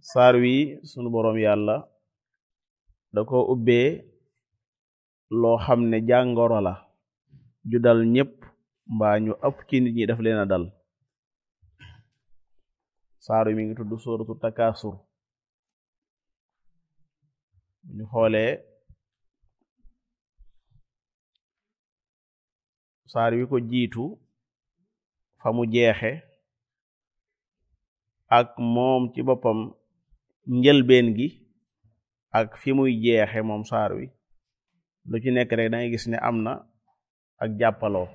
saar wi sunu boroom yàlla da ko ubbee loo xam ne jàngoro la ju dal ñépp mbaa ñu ëpp ci nit ñi daf leen a dal. saar wi mi ngi tudd suuratu takaasur. ñu xoolee saar wi ko jiitu fa mu jeexe ak moom ci boppam njëlbeen gi ak fi muy jeexe moom saar wi lu ci nekk rek dangay gis ne am na ak jàppaloo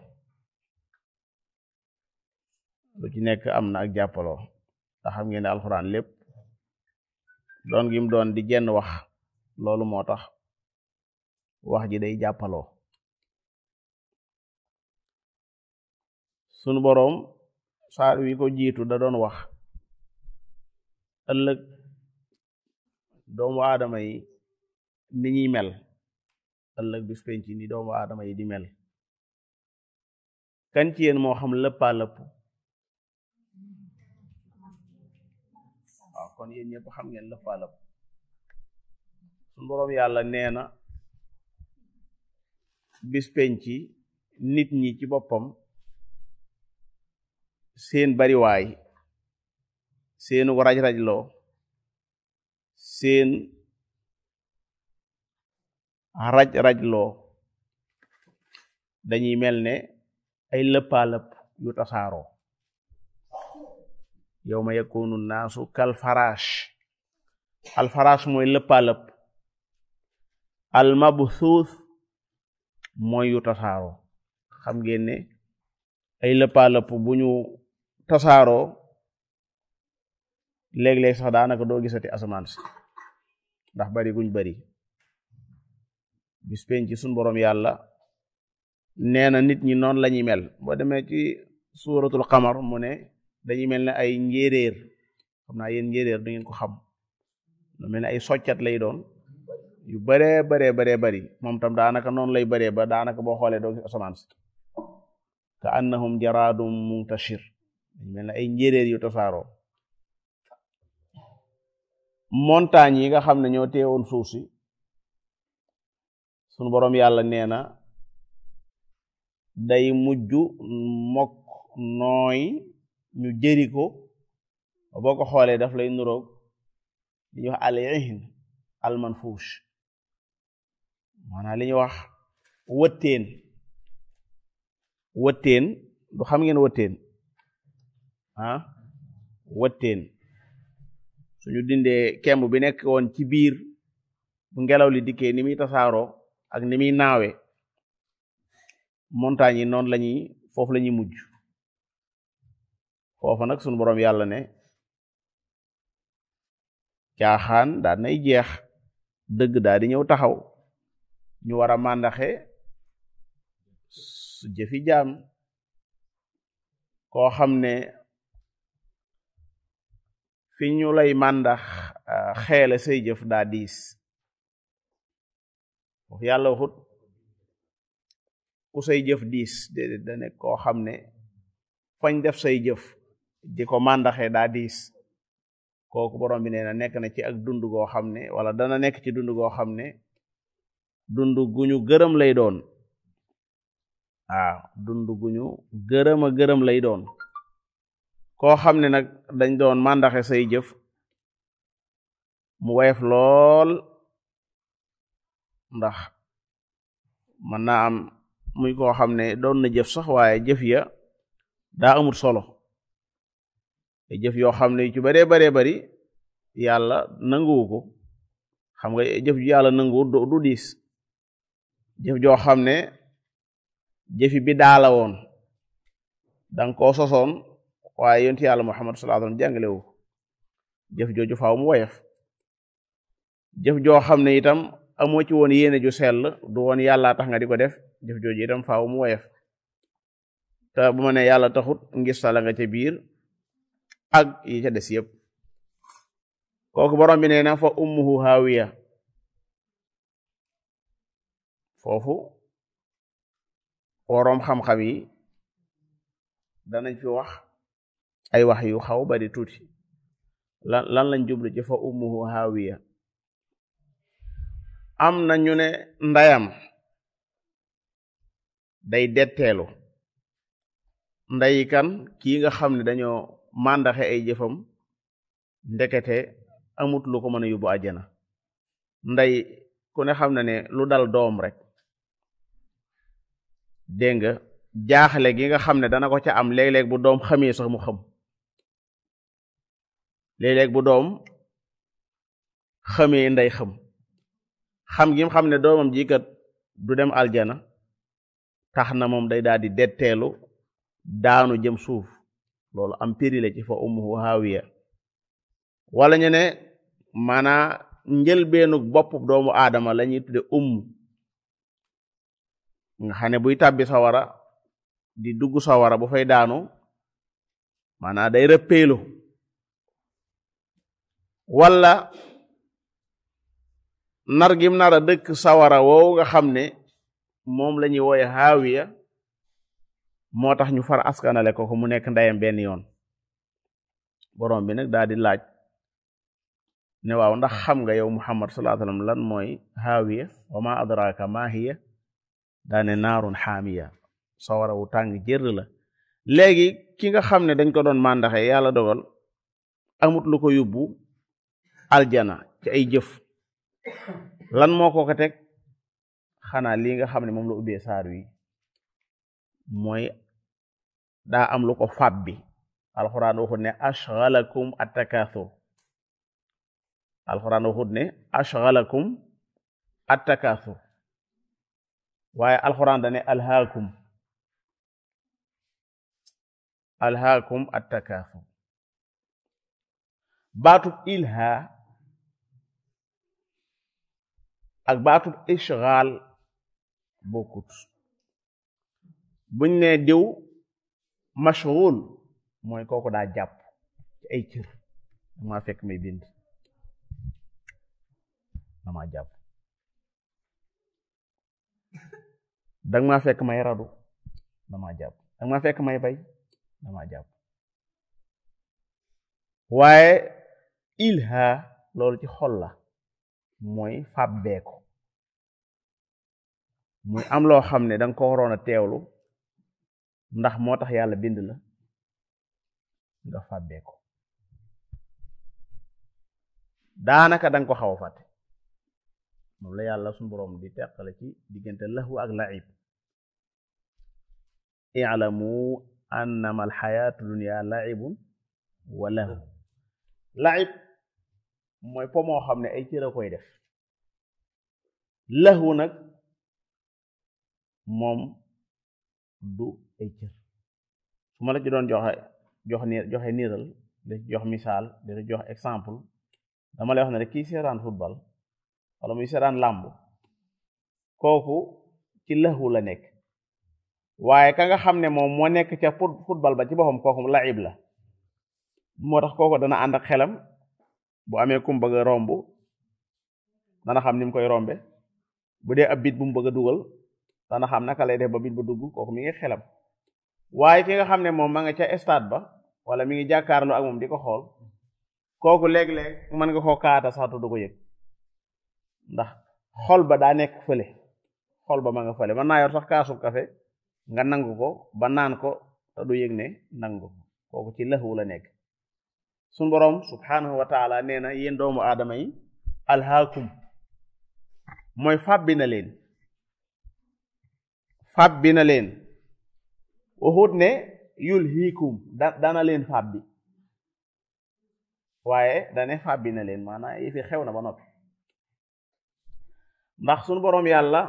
lu ci nekk am na ak jàppaloo te xam ngeen ne alxuraan lépp doon gim doon di jenn wax loolu moo tax wax ji day jàppaloo. sunu boroom saar wi ko jiitu da doon wax ëllëg doomu aadama yi ni ñuy mel, ëllëg bis penc ni doomu aadama yi di mel. kan ci yéen moo xam lëppaa lëpp? waaw kon yéen ñëpp xam ngeen lëppaa lëpp. sunu boroom yàlla nee na bis penc nit ñi ci boppam seen bariwaay, seenu raj-rajloo, seen raj-rajloo dañuy mel ne ay lëppaalëpp yu tasaaroo. yawma yakunu naasu kal faraash. al faraash mooy lëppaalëpp, al mabsuus mooy yu tasaaroo. xam ngeen ne ay lëppaalëpp bu ñu tasaaroo léeg-léeg sax daanaka doo gisati asamaan si ndax bari guñ bari. bis penc ci sunu boroom yàlla nee na nit ñi noonu lañuy mel. boo demee ci suuratul qamar mu ne dañuy mel ne ay njéeréer. xam naa yéen njéeréer du ngeen ko xam, lu mel ne ay soccat lay doon yu baree bari moom tam daanaka noonu lay baree ba daanaka boo xoolee doo gis asamaan si. ka annahum jaraadum muntashir, dañu mel ne ay njéeréer yu tasaaroo. montagne yi nga xam ne ñoo teewoon suuf si sunu boroom yàlla nee na day mujj mokk nooy ñu jëri ko boo ko xoolee daf lay nuroog li ñuy wax al-ihn al-manfuush, maanaam li ñuy wax wëttéen. wëttéen du xam ngeen wëttéen wëttéen suñu dindee kemb bi nekk woon ci biir bu ngelaw li dikkee ni muy tasaaroo ak ni muy naawe, montagne yi noonu lañuy foofu lañuy mujj. foofa nag sunu boroom yàlla ne caaxaan daal nay jeex, dëgg daal di ñëw taxaw, ñu war a màndaxe su jëfi jaam. koo xam ne fi ñu lay màndax xeele say jëf daa diis. foofu yàlla waxut ku say jëf diis, déedéet da nekk koo xam ne fañ def say jëf di ko màndaxe daa diis. kooku borom bi nee na nekk na ci ak dund goo xam ne wala dana nekk ci dund goo xam ne dund gu ñu gërëm lay doon. dund gu ñu gërëm lay doon. koo xam ne nag dañ doon màndaxe say jëf mu woyof lool, ndax mën naa am muy koo xam ne doon na jëf sax waaye jëf ya daa amul solo. te jëf yoo xam ne yu ci baree bari yàlla nanguwu ko. xam nga jëf ju yàlla nanguwu du diis. jëf joo xam ne jëfi bi daala woon danga koo sosoon waaye yonent yàlla Muhammad sallallahu alayhi wasallam jàngalewu jëf jooju faaw mu woyof. jëf joo xam ne itam amoo ci woon yéene ju sell, du woon yàlla tax nga di ko def, jëf jooju itam faaw mu woyof. te bu ma ne yàlla taxut ngis sala nga ca biir ak yi ca des yépp. kooku borom bi nee na fa ummuhu hawiya. foofu woroom xam-xam yi danañ fi wax ay wax yu xaw bari tuuti. lan lañ jublu ci fa ummuhu haawiya am na ñu ne ndeyam day detteelu ndey kan kii nga xam ne dañoo màndaxe ay jëfam ndekete amut lu ko mën a yóbbu àjjana ndey ku ne xam na ne lu dal doom rek dégg nga jaaxle gi nga xam ne dana ko ca am léeg-léeg bu doom xamee sax mu xam léeg-léeg bu doom xamee ndey xam gi mu xam ne doomam ji kat du dem aljana tax na moom day daal di detteelu daanu jëm suuf loolu am péri la ci fa ummuhu haawiya wala ñu ne maanaa njëlbeenu bopp doomu aadama la ñuy tudde nga xam ne buy tàbbi sawara di dugg sawara bu fay daanu maanaa day rëppeelu wala nar gim nar a dëkk sawara woowu nga xam ne moom la ñuy wooye haawiya moo tax ñu far askanale ko mu nekk ndeyam benn yoon borom bi nag daal di laaj ne waaw ndax xam nga yow Muhammad sallallahu alayhi wasallam lan mooy haawiya wa ma adraka ma hiya daane naarun xaamiya sawara wu tàng jër la léegi ki nga xam ne dañ ko doon màndaxe yàlla dogal amut lu ko yóbbu aljana ci ay jëf lan moo ko teg xanaa lii nga xam ne moom la ubbee saar wi mooy daa am lu ko fàbbi alxuraan waxut ne ashghalakum at-takathur alxuraan waxut ne ashghalakum at-takathur waaye alxuraan dane alhaakum at-takathur baatub ilha ak baatub ishghal bokkut buñ ne diw mashghul mooy kooku daa jàpp ci ay cër dama fekk may bind dama jàpp danga maa fekk may radu dama jàpp danga maa fekk may bay dama jàpp waaye ilha loolu ci xol la mooy fàbbeeko muy am loo xam ne danga ko waroon a teewlu ndax moo tax yàlla bind la nga fàbbeeko daanaka danga ko xaw a fàtte moom la yàlla suñu boroom di teqale ci diggante lahu ak laib i'lamu annama alxayaatu dunya laibun wa lahu laib mooy po moo xam ne ay cër a koy def lahu nag moom du ay cër su ma la ci doon joxe niiral di jox misaal di jox exemple dama lay wax ne rek kii seetaan football wala muy seetaan làmb kooku ci lahu la nekk waaye ka nga xam ne moom moo nekk ca football ba ci boppam kooku laib la moo tax kooku dana ànd ak xelam bu amee kum bëgg a romb dana xam ni mu koy rombe bu dee ab bit bu mu bëgg a dugal dana xam naka lay def ba bit ba dugg kooku mi ngi xelam waaye ki nga xam ne moom ma nga ca stade ba wala mi ngi jàkkaarloo ak moom di ko xool kooku léeg-léeg mën nga koo kaata sax du ko yëg ndax xol ba daa nekk fële xol ba ma nga fële mën naa yor sax kaasu kafe nga nangu ko ba naan ko te du yëg ne nangu kooku ci lahu la nekk suñu boroom subhanahu wa taala nee na yéen doomu aadama yi alhaakum mooy fàbbi na leen waxut ne yulhiikum dana leen fàbbi waaye dane fàbbi na leen maanaam yi fi xew na ba noppi ndax suñu boroom yàlla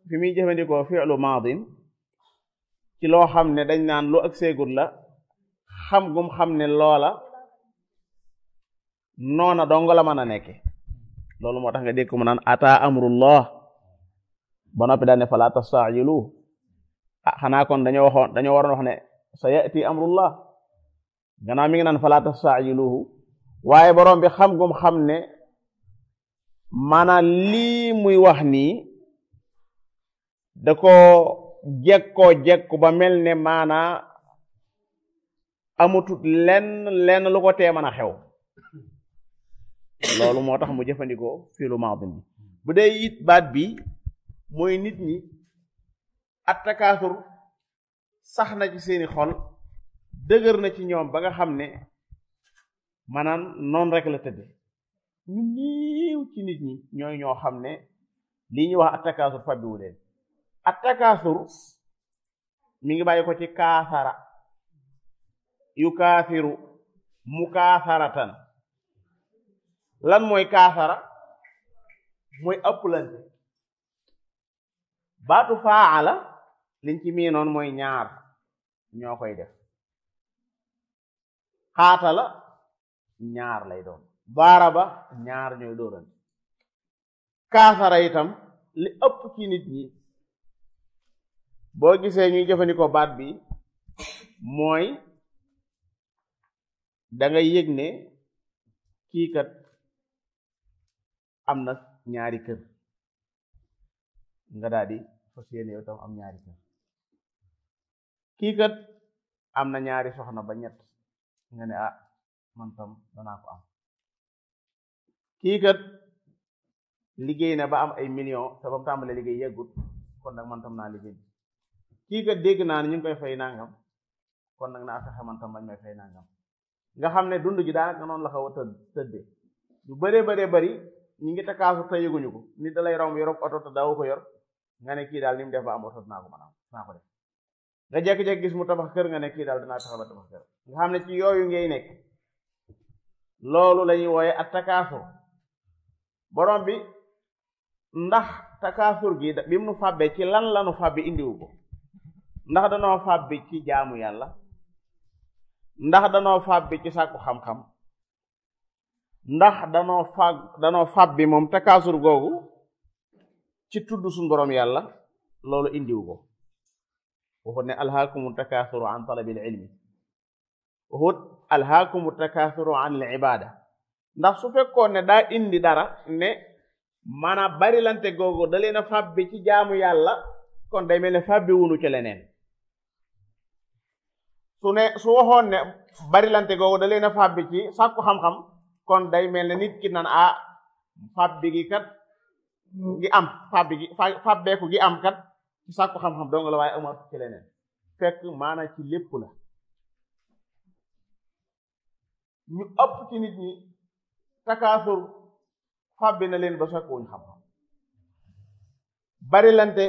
fi muy jëfandikoo fi'lu maadin ci loo xam ne dañ naan lu ak seegut la xam gum xam ne loola noona dong la mën a nekke loolu moo tax nga dégg ko mu naan ata amrullah ba noppi daal ne fala tastaajilu xanaa kon dañoo waroon wax ne sa yati amrullah gannaaw mi ngi naan fala tastaajiluhu waaye borom bi xam gum xam ne maanaam lii muy wax nii da ko jekko ba mel ne maanaa amutut lenn lu ko tee mën a xew loolu moo tax mu jëfandikoo fiilu maadin bi bu dee it baat bi mooy nit ñi at takaasur sax na ci seeni xol dëgër na ci ñoom ba nga xam ne maanaam noonu rek la tëdde ñu néew ci nit ñi ñooy ñoo xam ne lii ñuy wax at takaasur fabbiwu leen at takaasur mi ngi bàyyi ko ci kaasara yu kaasiru mukaasaratan lan mooy kaasara mooy ëpplante baatu faala liñ ci miinoon mooy ñaar ñoo koy def xaatala ñaar lay doon baaraba ñaar ñooy dóorante kaasara itam li ëpp ci nit ñi boo gisee ñuy jëfandikoo baat bi mooy da ngay yëg ne kii kat am na ñaari kër nga daal di fas yéene yow tam am ñaari kër kii kat am na ñaari soxna ba ñett nga ne ah man tam danaa ko am kii kat liggéey na ba am ay millions te ba mu tàmbalee liggéey yeggut kon nag man tam naa liggéey kii kat dégg naa ne ñu ngi koy fay nangam kon nag naa fexe man tam bañ may fay nangam nga xam ne dund gi daanaka noonu la xaw a tëddee yu bëree bari ñi ngi takaasu te yëguñu ko nit da lay romb yor oto te daawu ko yor nga ne kii daal ni mu def ba am oto dinaa ko mën a am dinaa ko def nga jekki-jekki gis mu tabax kër nga ne kii daal dinaa fexe ba tabax kër nga xam ne ci yooyu ngay nekk loolu la ñuy wooye at takaasur borom bi ndax takaasur gi bi mu nu fàbbee ci lan la nu fàbbi indiwu ko ndax danoo fàbbi ci jaamu yàlla ndax danoo fàbbi ci sàkku xam-xam ndax danoo fàbbi moom takaasur googu ci tudd suñu borom yàlla loolu indiwu ko waxut ne alhaakumu takaasuru an talabil ilmi waxut alhaakumu takaasuru an al ibada ndax su fekkoon ne daa indi dara ne maanaam barilante googu da leen a fàbbi ci jaamu yàlla kon day mel ne fàbbi wunu ci leneen su waxoon ne barilante googu da leen a fàbbi ci sàkku xam-xam kon day mel ne nit ki naan ah fàbbi gi kat gi am fàbbeeku gi am kat ci sàkku xam-xam dong la waaye amul ci leneen fekk maanaam ci lépp la ñu ëpp ci nit ñi takaasur fàbbi na leen ba sakkuwuñ xam-xam barilante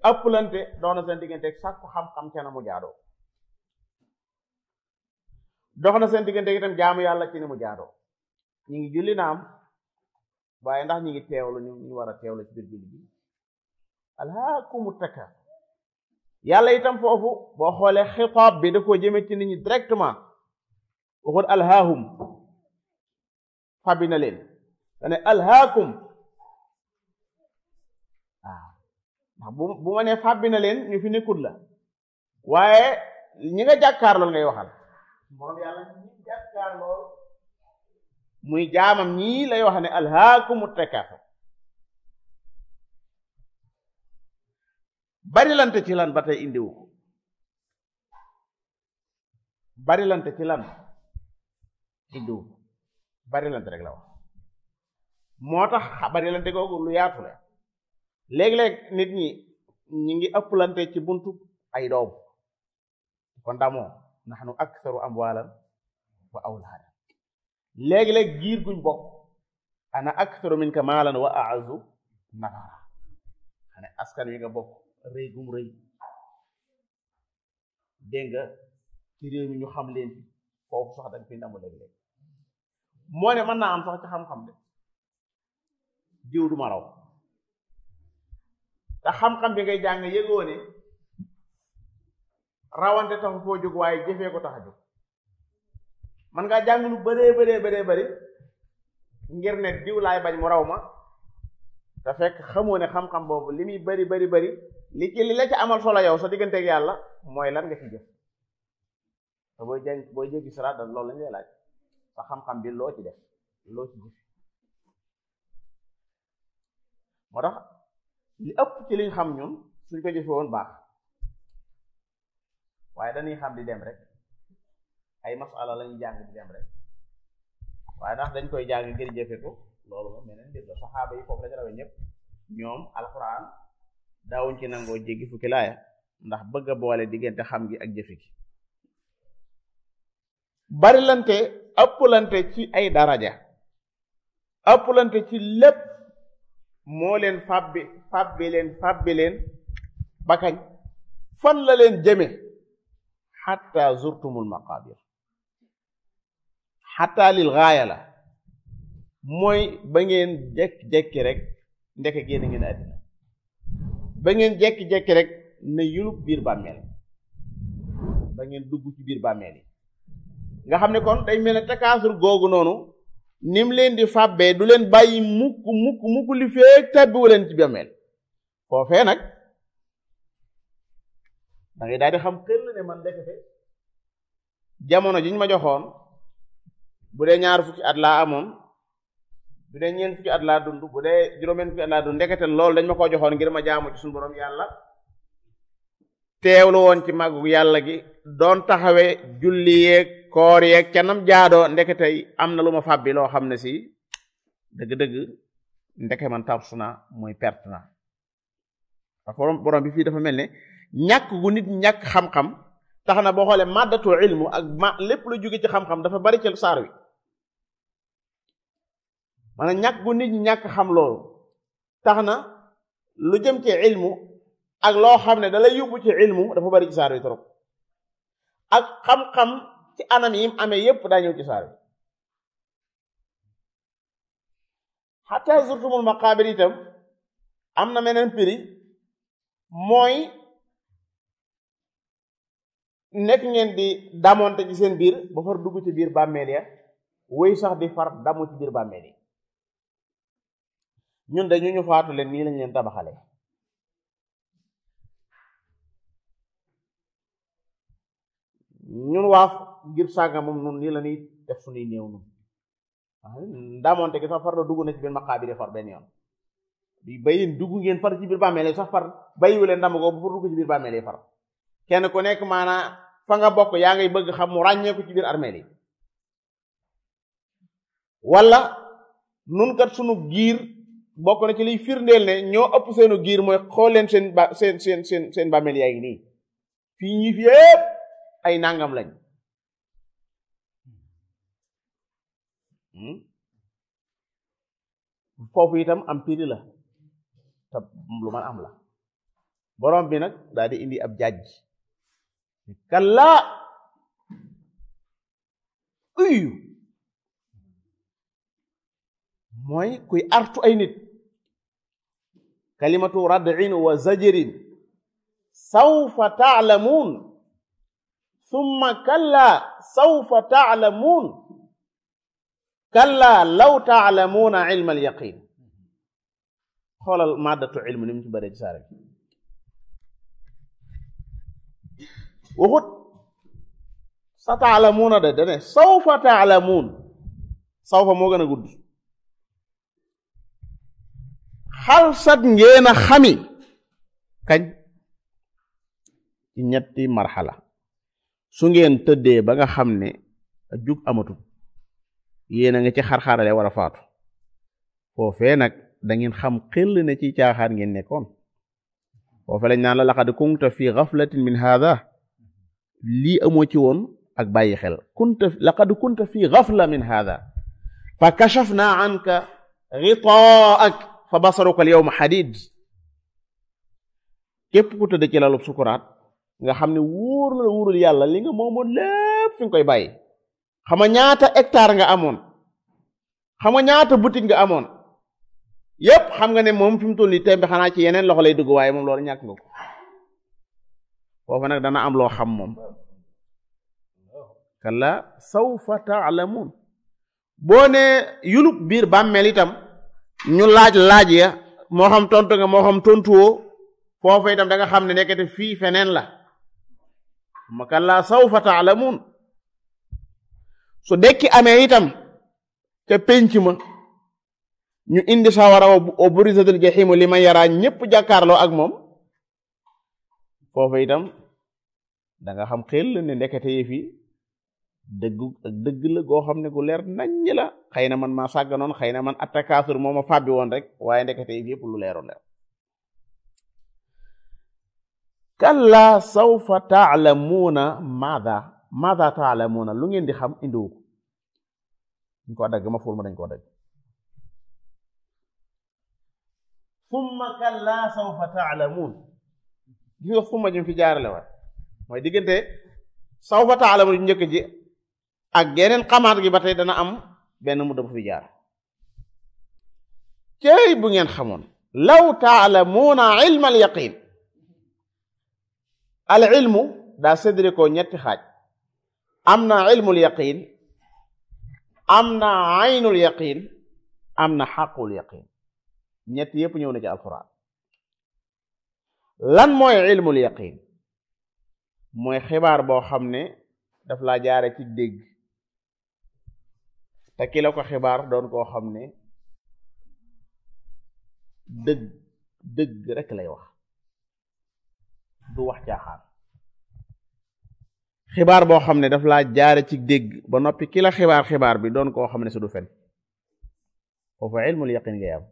ëpplante dox na seen diggante ak sàkku xam-xam ca na mu jaadoo dox na seen diggante itam jaamu yàlla ci ni mu jaadoo ñi ngi julli naam waaye ndax ñi ngi teewlu ñu war a teewlu ci biir julli bi alhaakumu takaasur yàlla itam foofu boo xoolee xitaab bi da koo jëme ci nit ñi directement waxut alhaahum fàbbi na leen dane alhaakum waaw ndax bu ma nee fàbbi na leen ñu fi nekkul la waaye ñi nga jàkkaar lool ngay waxal moom yàlla ñi jàkkaar lool muy jaamam ñii lay wax ne alhaakumu takaasur barilante ci lan ba tey indiwu ko barilante ci lan indiwu ko barilante rek la wax moo tax barilante googu lu yaatu la léeg-léeg nit ñi ngi ëpplante ci buntu ay doom kon damoo nahnu aktharu amwalan wa awlaadan léeg-léeg giir guñ bokk ana aktharu minka maalan wa a'azzu nafara xane askan wi nga bokk rëy gum rëy dégg nga ci réew mi ñu xam leen fi foofu sax dañ fi ndamu léeg-léeg moo ne mën naa am sax ci xam-xam de diw du ma raw te xam-xam bi ngay jàng yëgoo ne rawante tax foo jóg waaye jëfee ko tax a jóg man ngaa jàng lu bëree bëri ngir ne diw laay bañ mu raw ma te fekk xamoo ne xam-xam boobu li muy bari li la ci amal solo yow sa digganteeg yàlla mooy lan nga ci jëf te booy jéggi siraat loolu lañ lay laaj sa xam-xam bi loo ci def loo ci jëf moo tax li ëpp ci liñ xam ñun suñ ko jëfe woon baax waaye dañuy xam di dem rek ay masala lañuy jàng di dem rek waaye ndax dañ koy jàng ngir jëfe ko loolu moom meneen mbir la saxaaba yi foofu lañu rawe ñëpp ñoom alquran daawuñ ci nangoo jéggi fukki laaya ndax bëgg a boole diggante xam gi ak jëfe gi barilante ëpplante ci ay daraja ëpplante ci lépp moo leen fàbbi leen ba kañ fan la leen jëme xatta zurtumul maqabir xatta lil gaaya la mooy ba ngeen jekki-jekki rek ndeke génn ngeen àddina ba ngeen jekki-jekki rek ne yulub biir bàmmeel ba ngeen dugg ci biir bàmmeel yi nga xam ne kon day mel ne takaasur googu noonu nim leen di fàbbee du leen bàyyi mukk li feek tàbbiwu leen ci bàmmeel foofee nag da ngay daal di xam xel ne man ndekete jamono jiñ ma joxoon bu dee 2 fukki at laa amoon bu dee 4 fukki at laa dund bu dee 5 fukki at laa dund ndekete loolu dañ ma koo joxoon ngir ma jaamu ci suñu borom yàlla teewlu woon ci màggu yàlla gi doon taxawee julli yeeg koor yeeg canam jaadoo ndekete am na lu ma fàbbi loo xam ne si dëgg-dëgg ndeke man tarsu na mooy perte na parce que borom bi fii dafa mel ne ñàkk gu nit ñàkk xam-xam tax na boo xoolee màddatu ilmu ak lépp lu jóge ci xam-xam dafa bari ci saar wi maanaam ñàkk gu nit ñàkk xam loolu tax na lu jëm ci ilmu ak loo xam ne da lay yóbbu ci ilmu dafa bari ci saar wi trop ak xam-xam ci anam yi mu amee yépp daa ñëw ci saar wi hatta zurtumul maqaabir itam am na meneen piri mooy nekk ngeen di damonte ci seen biir ba far dugg ci biir bàmmeel ya wéy sax di far damu ci biir bàmmeel yi ñun de ñu faatu leen nii lañ leen tabaxale ñun waaf ngir sàgga moom nun nii la ñuy def suñuy néew nun damonte gi sax far la dugg na ci biir maqaabir far benn yoon bi bayin dugg ngeen far ci biir bàmmeel yi sax far bayiwu leen dama ko bu far dugg ci biir bàmmeel yi far kenn ku nekk maanaa fa nga bokk yaa ngay bëgg xam mu ràññeeku ci biir armeel yi wala nun kat sunu giir bokk na ci liy firndeel ne ñoo ëpp seenu giir mooy xool leen seen bàmmeel yaa ngi nii fii ñi fi yépp ay nangam lañ foofu itam am piri la te lu man am la borom bi nag daal di indi ab jàjj kallaa uyu mooy kuy artu ay nit kalimatu rad'in wa zajrin sawfa ta'lamun thumma kallaa sawfa ta'lamun kallaa law ta'lamuna ilma al-yaqin xoolal maddatu ilmu ni mu ci bare ci saare waxut sa ta'lamuuna de dane sawfa ta'lamuun sawfa moo gën a gudd xalsat ngeen a xami kañ ci ñetti marxala su ngeen tëddee ba nga xam ne jug amatul yéen a nga ci xar-xarale war a faatu foofee nag da ngeen xam xel ne ci caaxaan ngeen nekkoon foofee lañ naan la laqad kunta fi ghaflatin min hadha lii amoo ci woon ak bàyyi xel laqad kunta fi ghafla min hadha fa kashafna anka ghitaa'ak fa basaruka al yawma hadid képp ku tëdd ci lalub sukuraat nga xam ne wóor la wóorul yàlla li nga moomoon lépp fi nga koy bàyyi xam nga ñaata hectare nga amoon xam nga ñaata boutique nga amoon yépp xam nga ne moom fi mu toll nii tembe xanaa ci yeneen loxo lay dugg waaye moom loolu ñàkk nga ko foofu nag dana am loo xam moom kalla sawfa ta'lamun boo ne yulub biir bàmmeel itam ñu laaj ya moo xam tontu nga moo xam tontuwoo foofu itam da nga xam ne nekkete fii feneen la ma kalla sawfa ta'lamun su dekki amee itam ca penc ma ñu indi sawara wa burizatil jahimu liman yara ñépp jàkkaarloo ak moom foofu itam da nga xam xel ne ndekete yi fi dëgg la goo xam ne gu leer naññ la xëy na man maa sàgganoon xëy na man attakaasur moo ma fàbbi woon rek waaye ndekete yi yëpp lu leeroon leer kalla sawfa taalamuuna maada taalamuuna lu ngeen di xam indiwu ko dañ koo dagg ma ful ma dañ koo dagg summa kalla sawfa taalamuun gis nga summa jëm fi jaarale waat mooy diggante sawfa taalamuun njëkk ji ak geneen xamaat gi ba tey dana am benn mu dëbb fi jaar cey bu ngeen xamoon law taalamuuna ilma al yaqin al ilmu daa séddale ko ñetti xaaj am na ilmul yaqin am na aynul yaqin am na xaqul yaqin ñett yépp ñëw na ci alquran lan mooy ilmul yaqin mooy xibaar boo xam ne daf laa jaare ci dégg te ki la ko xibaar doon koo xam ne dëgg rek lay wax du wax caaxaan xibaar boo xam ne daf laa jaare ci dégg ba noppi ki la xibaar bi doon koo xam ne su du fen foofu ilmul yaqin ngay am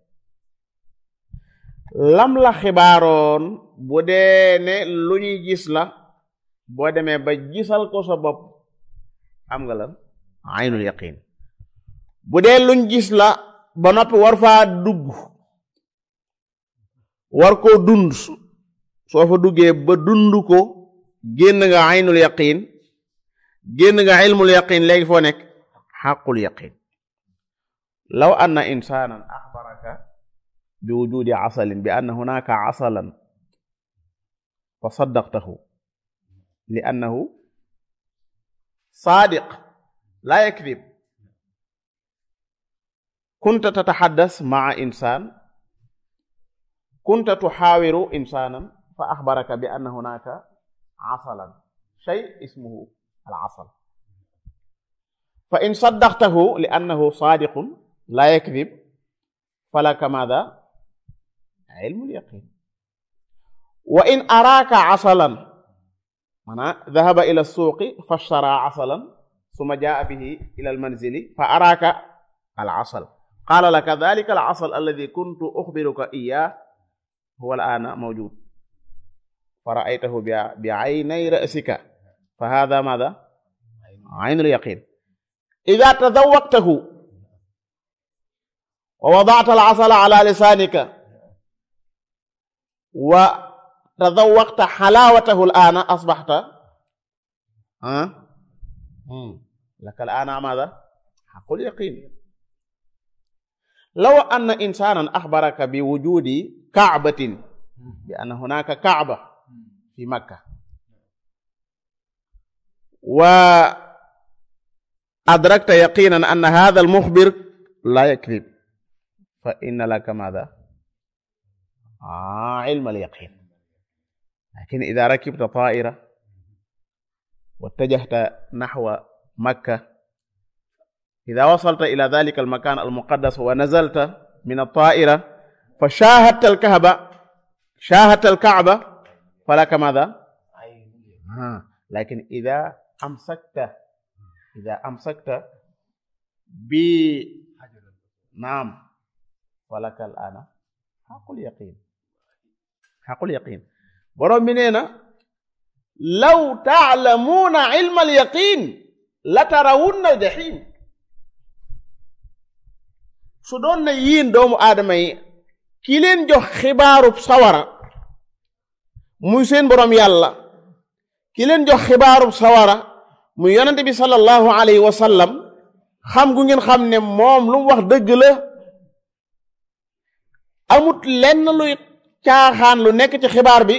lam la xibaaroon bu dee ne lu ñuy gis la boo demee ba gisal ko sa bopp am nga lan aynul yaqin bu dee luñ gis la ba noppi war faa dugg war koo dund soo fa duggee ba dund ko génn nga aynul yaqin génn nga ilmul yaqin léegi foo nekk xaqul yaqin law anna insanan axbaraka bi wujudi asalin bi anna hunaka asalan fa saddaqtahu li annahu saadiq la yakdib kunta tataxaddas maa insan kunta tuxaawiru insanan fa axbaraka bi anna hunaka asalan shay ismuhu al asal fa in saddaqtahu li annahu saadiqun la yakdib falaka maada ilmul yaqin wa in araaka asalan maanaam dahaba ila suuqi fashtara asalan summa jaa bihi ila almanzili fa araaka al asal qaala laka dhalika al asal alladi kuntu uxbiruka iyyah huwa al aana mawjud fa ra'aytahu bi aynay ra'sika fa hadha madha aynul yaqin idha tadawwaqtahu wa wada'ta al asala ala lisanika wa tadawwaqta halawatahu al aana asbahta laka al aana madha haqqul yaqin law anna insanan akhbaraka bi wujudi ka'batin bi anna hunaka ka'ba fi makkah wa adrakta yaqinan anna hadha al mukhbir la yakdhib fa inna laka madha ilm al yaqin lakin idha rakibta ta'ira واتجهت نحو مكة إذا وصلت إلى ذلك المكان المقدس ونزلت من الطائرة فشاهدت الكعبة فلك ماذا؟ لكن إذا أمسكت نعم فلك الآن حق اليقين borom bi nee na law taalamuuna ilma alyaqin la tarawunna aljahim su doon na yéen doomu aadama yi ki leen jox xibaarub sawara muy seen borom yàlla ki leen jox xibaarub sawara muy yonente bi sallallahu alayhi wa sallam xam gu ngeen xam ne moom lu mu wax dëgg la amut lenn luy caaxaan lu nekk ci xibaar bi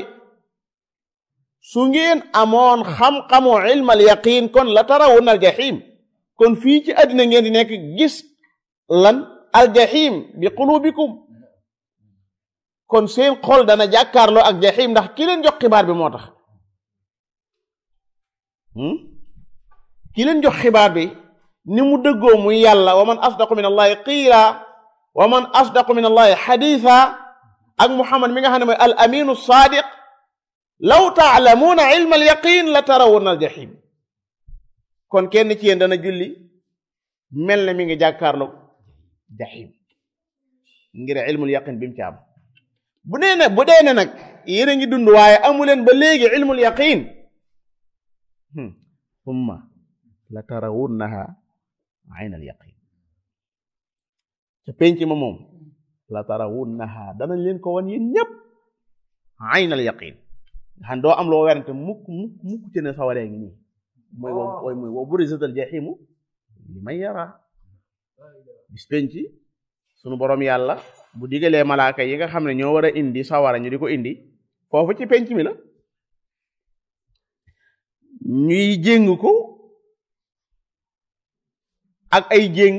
su ngeen amoon xam-xamu ilmal yaqin kon la tarawun al jahim kon fii ci àddina ngeen di nekk gis lan al jahim bi qulubikum kon seen xol dana jàkkaarloo ak jahim ndax ki leen jox xibaar bi moo tax ki leen jox xibaar bi ni mu dëggoo muy yàlla wa man asdaqu min allahi qiila wa man asdaqu min allahi xadiisa ak muhammad mi nga xam ne mooy al aminu sadiq law taalamuuna ilma alyaqin la tarawunna aljahim kon kenn ci yéen dana julli mel ne mi ngi jàkkaarloog jaxim ngir ilmul yaqin bi mu ci am bu dee ne nag yéen a ngi dund waaye amuleen ba léegi ilmul yaqin summa la tarawunnaha aynal yaqin ca penc ma moom la tarawunnaha danañ leen ko wan yéen ñépp aynal yaqin nga xam doo am loo werante mukk ci ne sawaree ngi nii mooy wa burizatal jahimu liman yara bis penc sunu borom yàlla bu digalee malaaka yi nga xam ne ñoo war a indi sawara ñu di ko indi foofu ci penc mi la ñuy jéng ko ak ay jéng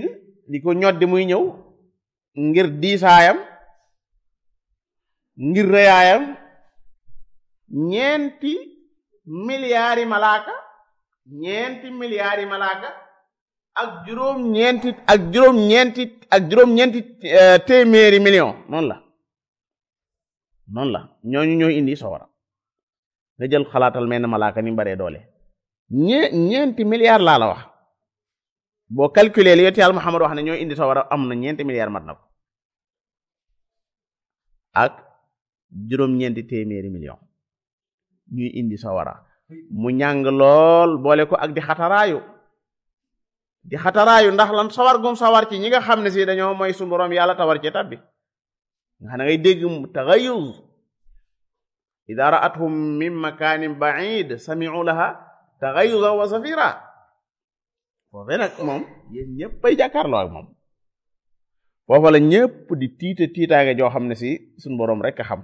di ko ñoddi muy ñëw ngir diisaayam ngir rëyaayam 4 milliards malaaka ak juróom-ñeenti téeméeri million noonu la ñooñu ñooy indi sawara nga jël xalaatal mel ne malaaka ni baree doole 4 milliards laa la wax boo calculer li yonent Yàlla Muhammad wax ne ñooy indi sawara am na 4 milliards mat na ko ak juróom-ñeenti téeméeri million ñuy indi sawara mu ñàng lool boole ko ak di xataraayu ndax lan sawar gum sawar ci ñi nga xam ne si dañoo mooy sunu Boroom yàlla tawar ci tabbi nga xam ne ngay dégg taxayuz ida ra'athum min makanin ba'id sami'u laha taxayuza wa zafira foofee nag moom yéen ñëpp ay jàkkaarloo ak moom foofa la ñëpp di tiitaange joo xam ne si sunu Boroom rek a xam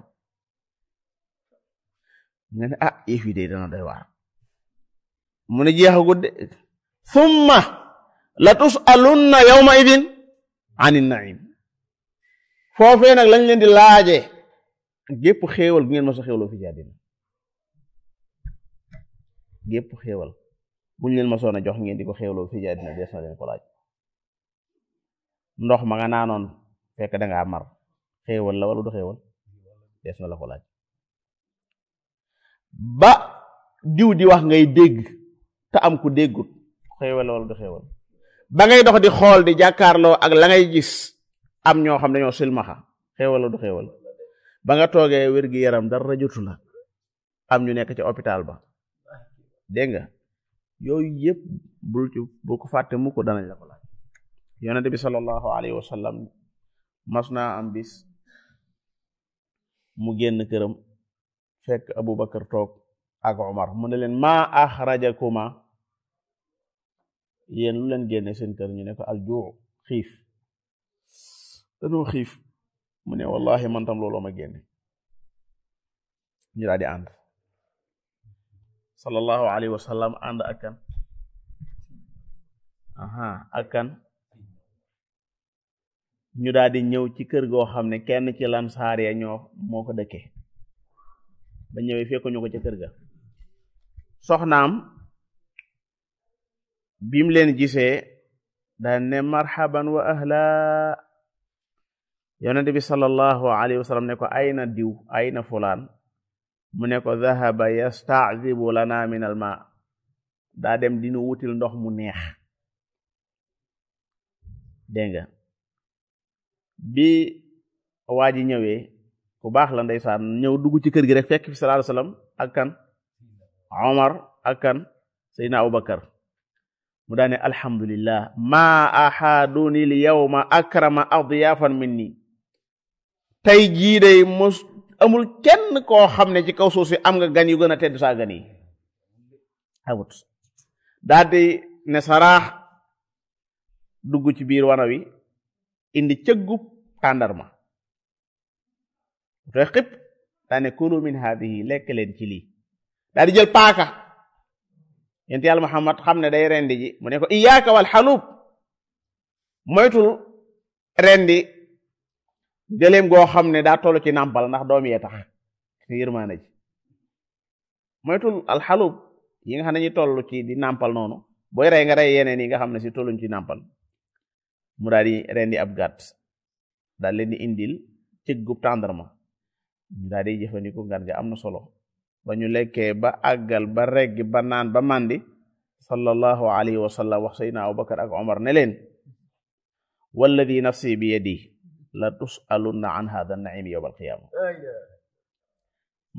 nga ne yëf yi de dana doy waar mu ne jeexagut de thumma la tus'alunna yawma idin anin na'im foofee nag lañ leen di laaje gépp xéewal gu ngeen ma sa xéewloo fi ci àddina gépp xéewal buñ leen ma soon a jox ngeen di ko xéewloo fi ci àddina des na leen ko laaj ndox ma nga naanoon fekk dangaa mar xéewal la wala du xéewal des na la ko laaj ba diw di wax ngay dégg te am ku déggut xéewal la wala du xéewal ba ngay dox di xool di jàkkaarloo ak la ngay gis am ñoo xam dañoo silmaxa xéewal la du xéewal ba nga toogee wér-gi-yaram dara jotu la am ñu nekk ci hôpital ba dégg nga yooyu yëpp bul ko fàtte mukk danañ la ko laaj yonent bi sallallahu alayhi wa sallam mas naa am bis mu génn këram fekk Abubakar toog ak Omar mu ne leen maa axrajakuma yéen lu leen génne seen kër ñu ne ko aljuu xiif dañoo xiif mu ne wallahi man tam looloo ma génne ñu daal di ànd sallallahu alayhi wa sallam ànd ak kan ñu daal di ñëw ci kër goo xam ne kenn ci lansaar ya moo ko dëkke ba ñëwee fekk ñu ko ca kër ga soxnaam bim leen gisee daan ne marhaban wa ahla yonent bi sallallahu alayhi wa sallam ne ko ayna diw ayna fulaan mu ne ko dhahaba yasta'dhibu lana min al ma daa dem dinu wutil ndox mu neex dégg nga bi waa ji ñëwee ku baax la ndeysaan ñëw dugg ci kër gi rek fekk fi sallallahu alayhi wa sallam ak kan Omar ak kan Seydina Abubakar mu daane alhamdulillah ma ahaduni l yawma akrama adyafan minni tey jii day mos amul kenn koo xam ne ci kaw suuf si am nga gan yu gën a tedd saa gan yi amut daal di ne saraax dugg ci biir wana wi indi cëggub tàndarma te xib daane kulu min hadihi lekk leen ci lii daal di jël paaka yent yàlla Muhammad xam ne day rendi ji mu ne ko iyaaka wal xalub moytul rendi gëléem goo xam ne daa toll ci nàmpal ndax doom yee tax ci yërmaana ji moytul alxalub yi nga xam ne ñu toll ci di nàmpal noonu booy rey nga rey yeneen yi nga xam ne si tolluñ ci nàmpal mu daal di rendi ab gàtt daal leen di indil cëggub tàndarma ñu daal di jëfandiku ngan ga am na solo ba ñu lekkee ba àggal ba regg ba naan ba màndi sallallahu alayhi wa sallam wax Seydina Abubakar ak Omar ne leen walladi nafsi bi yadihi la tusalunna an hada naim yawm alqiyama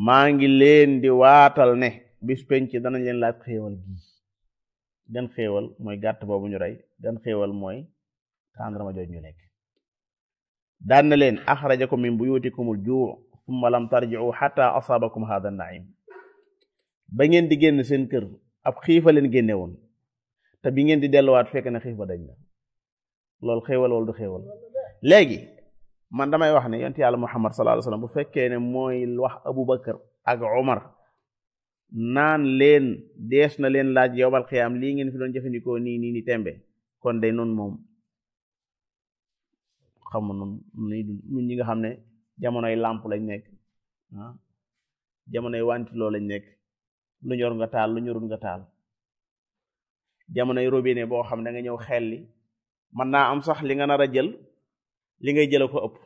maa ngi leen di waatal ne bis penc danañ leen laaj xéewal gi gan xéewal mooy gàtt boobu ñu rey gan xéewal mooy tàndarma jooj ñu lekk daan na leen axrajakum min buyutikumul juu thumma lam tarji'u hatta asabakum hada naim ba ngeen di génn seen kër ab xiifa leen génne woon te bi ngeen di delluwaat fekk na xiif ba dañ na loolu xéewal wala du xéewal léegi man damay wax ne yonent yàlla Muhammad sallallahu alayhi wasallam bu fekkee ne mooy wax Abubakar ak Omar naan leen dees na leen laaj yowmal xiyaam lii ngeen fi doon jëfandikoo nii ni tembe kon day noonu moom xam nga noonu ñun ñi nga xam ne jamonoy làmp lañ nekk jamonoy wantiloo lañ nekk lu ñor nga taal lu ñorul nga taal jamonoy robinet boo xam ne da nga ñëw xelli mën naa am sax li nga nar a jël li ngay jël ko ëpp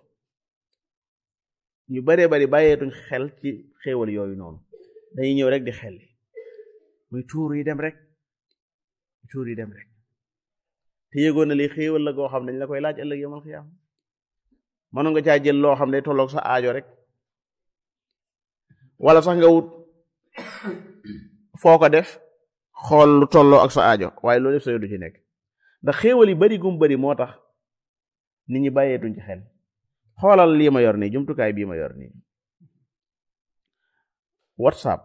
ñu baree bari bàyyeetuñ xel ci xéewal yooyu noonu dañuy ñëw rek di xelli muy tuur yi dem rek te yëgoon na li xéewal la goo xam ne dañ la koy laaj ëllëg yawmal xiyaam mënoon nga caa jël loo xam ne tolloog sa aajo rek wala sax nga wut foo ko def xool lu tolloo ak sa aajo waaye loolu yëpp sa du ci nekk ndax xéewal yi bari gum bari moo tax nit ñi bàyyeetuñ ci xel xoolal lii ma yor nii jumtukaay bii ma yor nii WhatsApp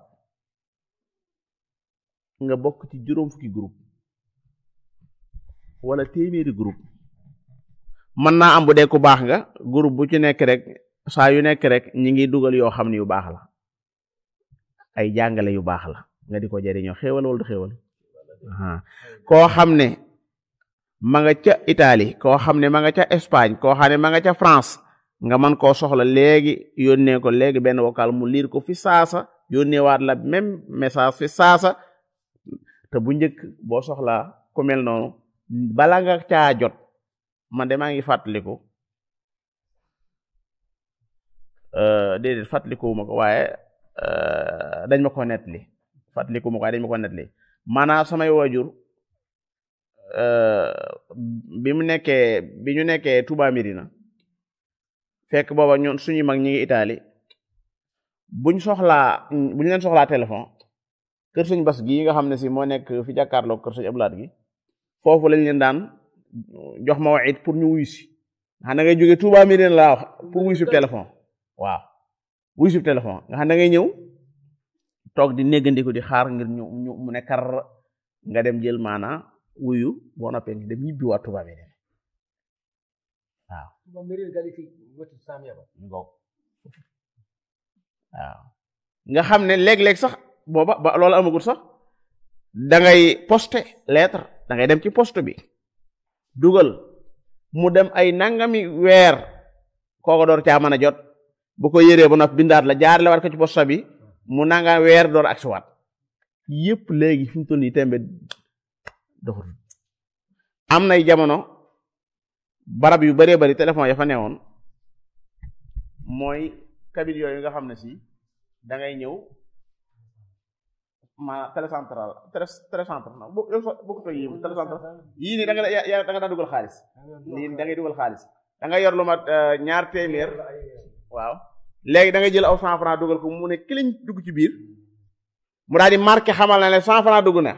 nga bokk ci juróom fukki groupe wala téeméeri groupe mën naa am bu dee ku baax nga groupe bu ci nekk rek saa yu nekk rek ñi ngi dugal yoo xam ne yu baax la ay jàngale yu baax la nga di ko jariñoo xéewal wala du xéewal koo xam ne ma nga ca Italie koo xam ne ma nga ca Espagne koo xam ne ma nga ca France nga mën koo soxla léegi yónnee ko léegi benn vocal mu liir ko fi saasa yónnee waat la même message fi saasa te bu njëkk boo soxlaa ku mel noonu bala nga caa jot man de maa ngi fàttaliku déedéet fàttalikuwuma ko waaye dañ ma ko nettali fàttalikuwuma ko waaye dañ ma ko nettali maanaam samay waajur bi ñu nekkee Touba Medina fekk booba ñun suñu mag ñi ngi Italie buñ leen soxlaa téléphone kër sëñ Bas gii nga xam ne si moo nekk fi jàkkaarloo kër sëñ Ablaat gi foofu lañ leen daan jox maw'id pour ñu wuy si nga xam da ngay jóge Touba Medina laa wax pour wuy si téléphone waaw wuy si téléphone nga xam da ngay ñëw toog di néggandiku di xaar ngir ñu mu ne kar nga dem jël maanaa wuyu boo noppee ni dem ñibbi waa Touba Medina waaw nga xam ne léeg-léeg sax booba ba loolu amagul sax da ngay poster lettre da ngay dem ci poste bi dugal mu dem ay nangami weer kooko door caa mën a jot bu ko yëree ba noppi bindaat la jaarale waat ko ci poste bi mu nanga weer door ak si waat yépp léegi fi mu toll nii tembe doxul am nay jamono barab yu baree bari téléphone ya fa newoon mooy cabine yooyu nga xam ne si da ngay ñëw ma télécentral na bu ko yi télécentral yii nii da nga daan dugal xaalis lii da ngay dugal xaalis da nga yor lu mat ñaar téeméer waaw léegi da ngay jël aw 100 francs dugal ko mu ne kiliñ dugg ci biir mu daal di marqué xamal na ne 100 francs dugg na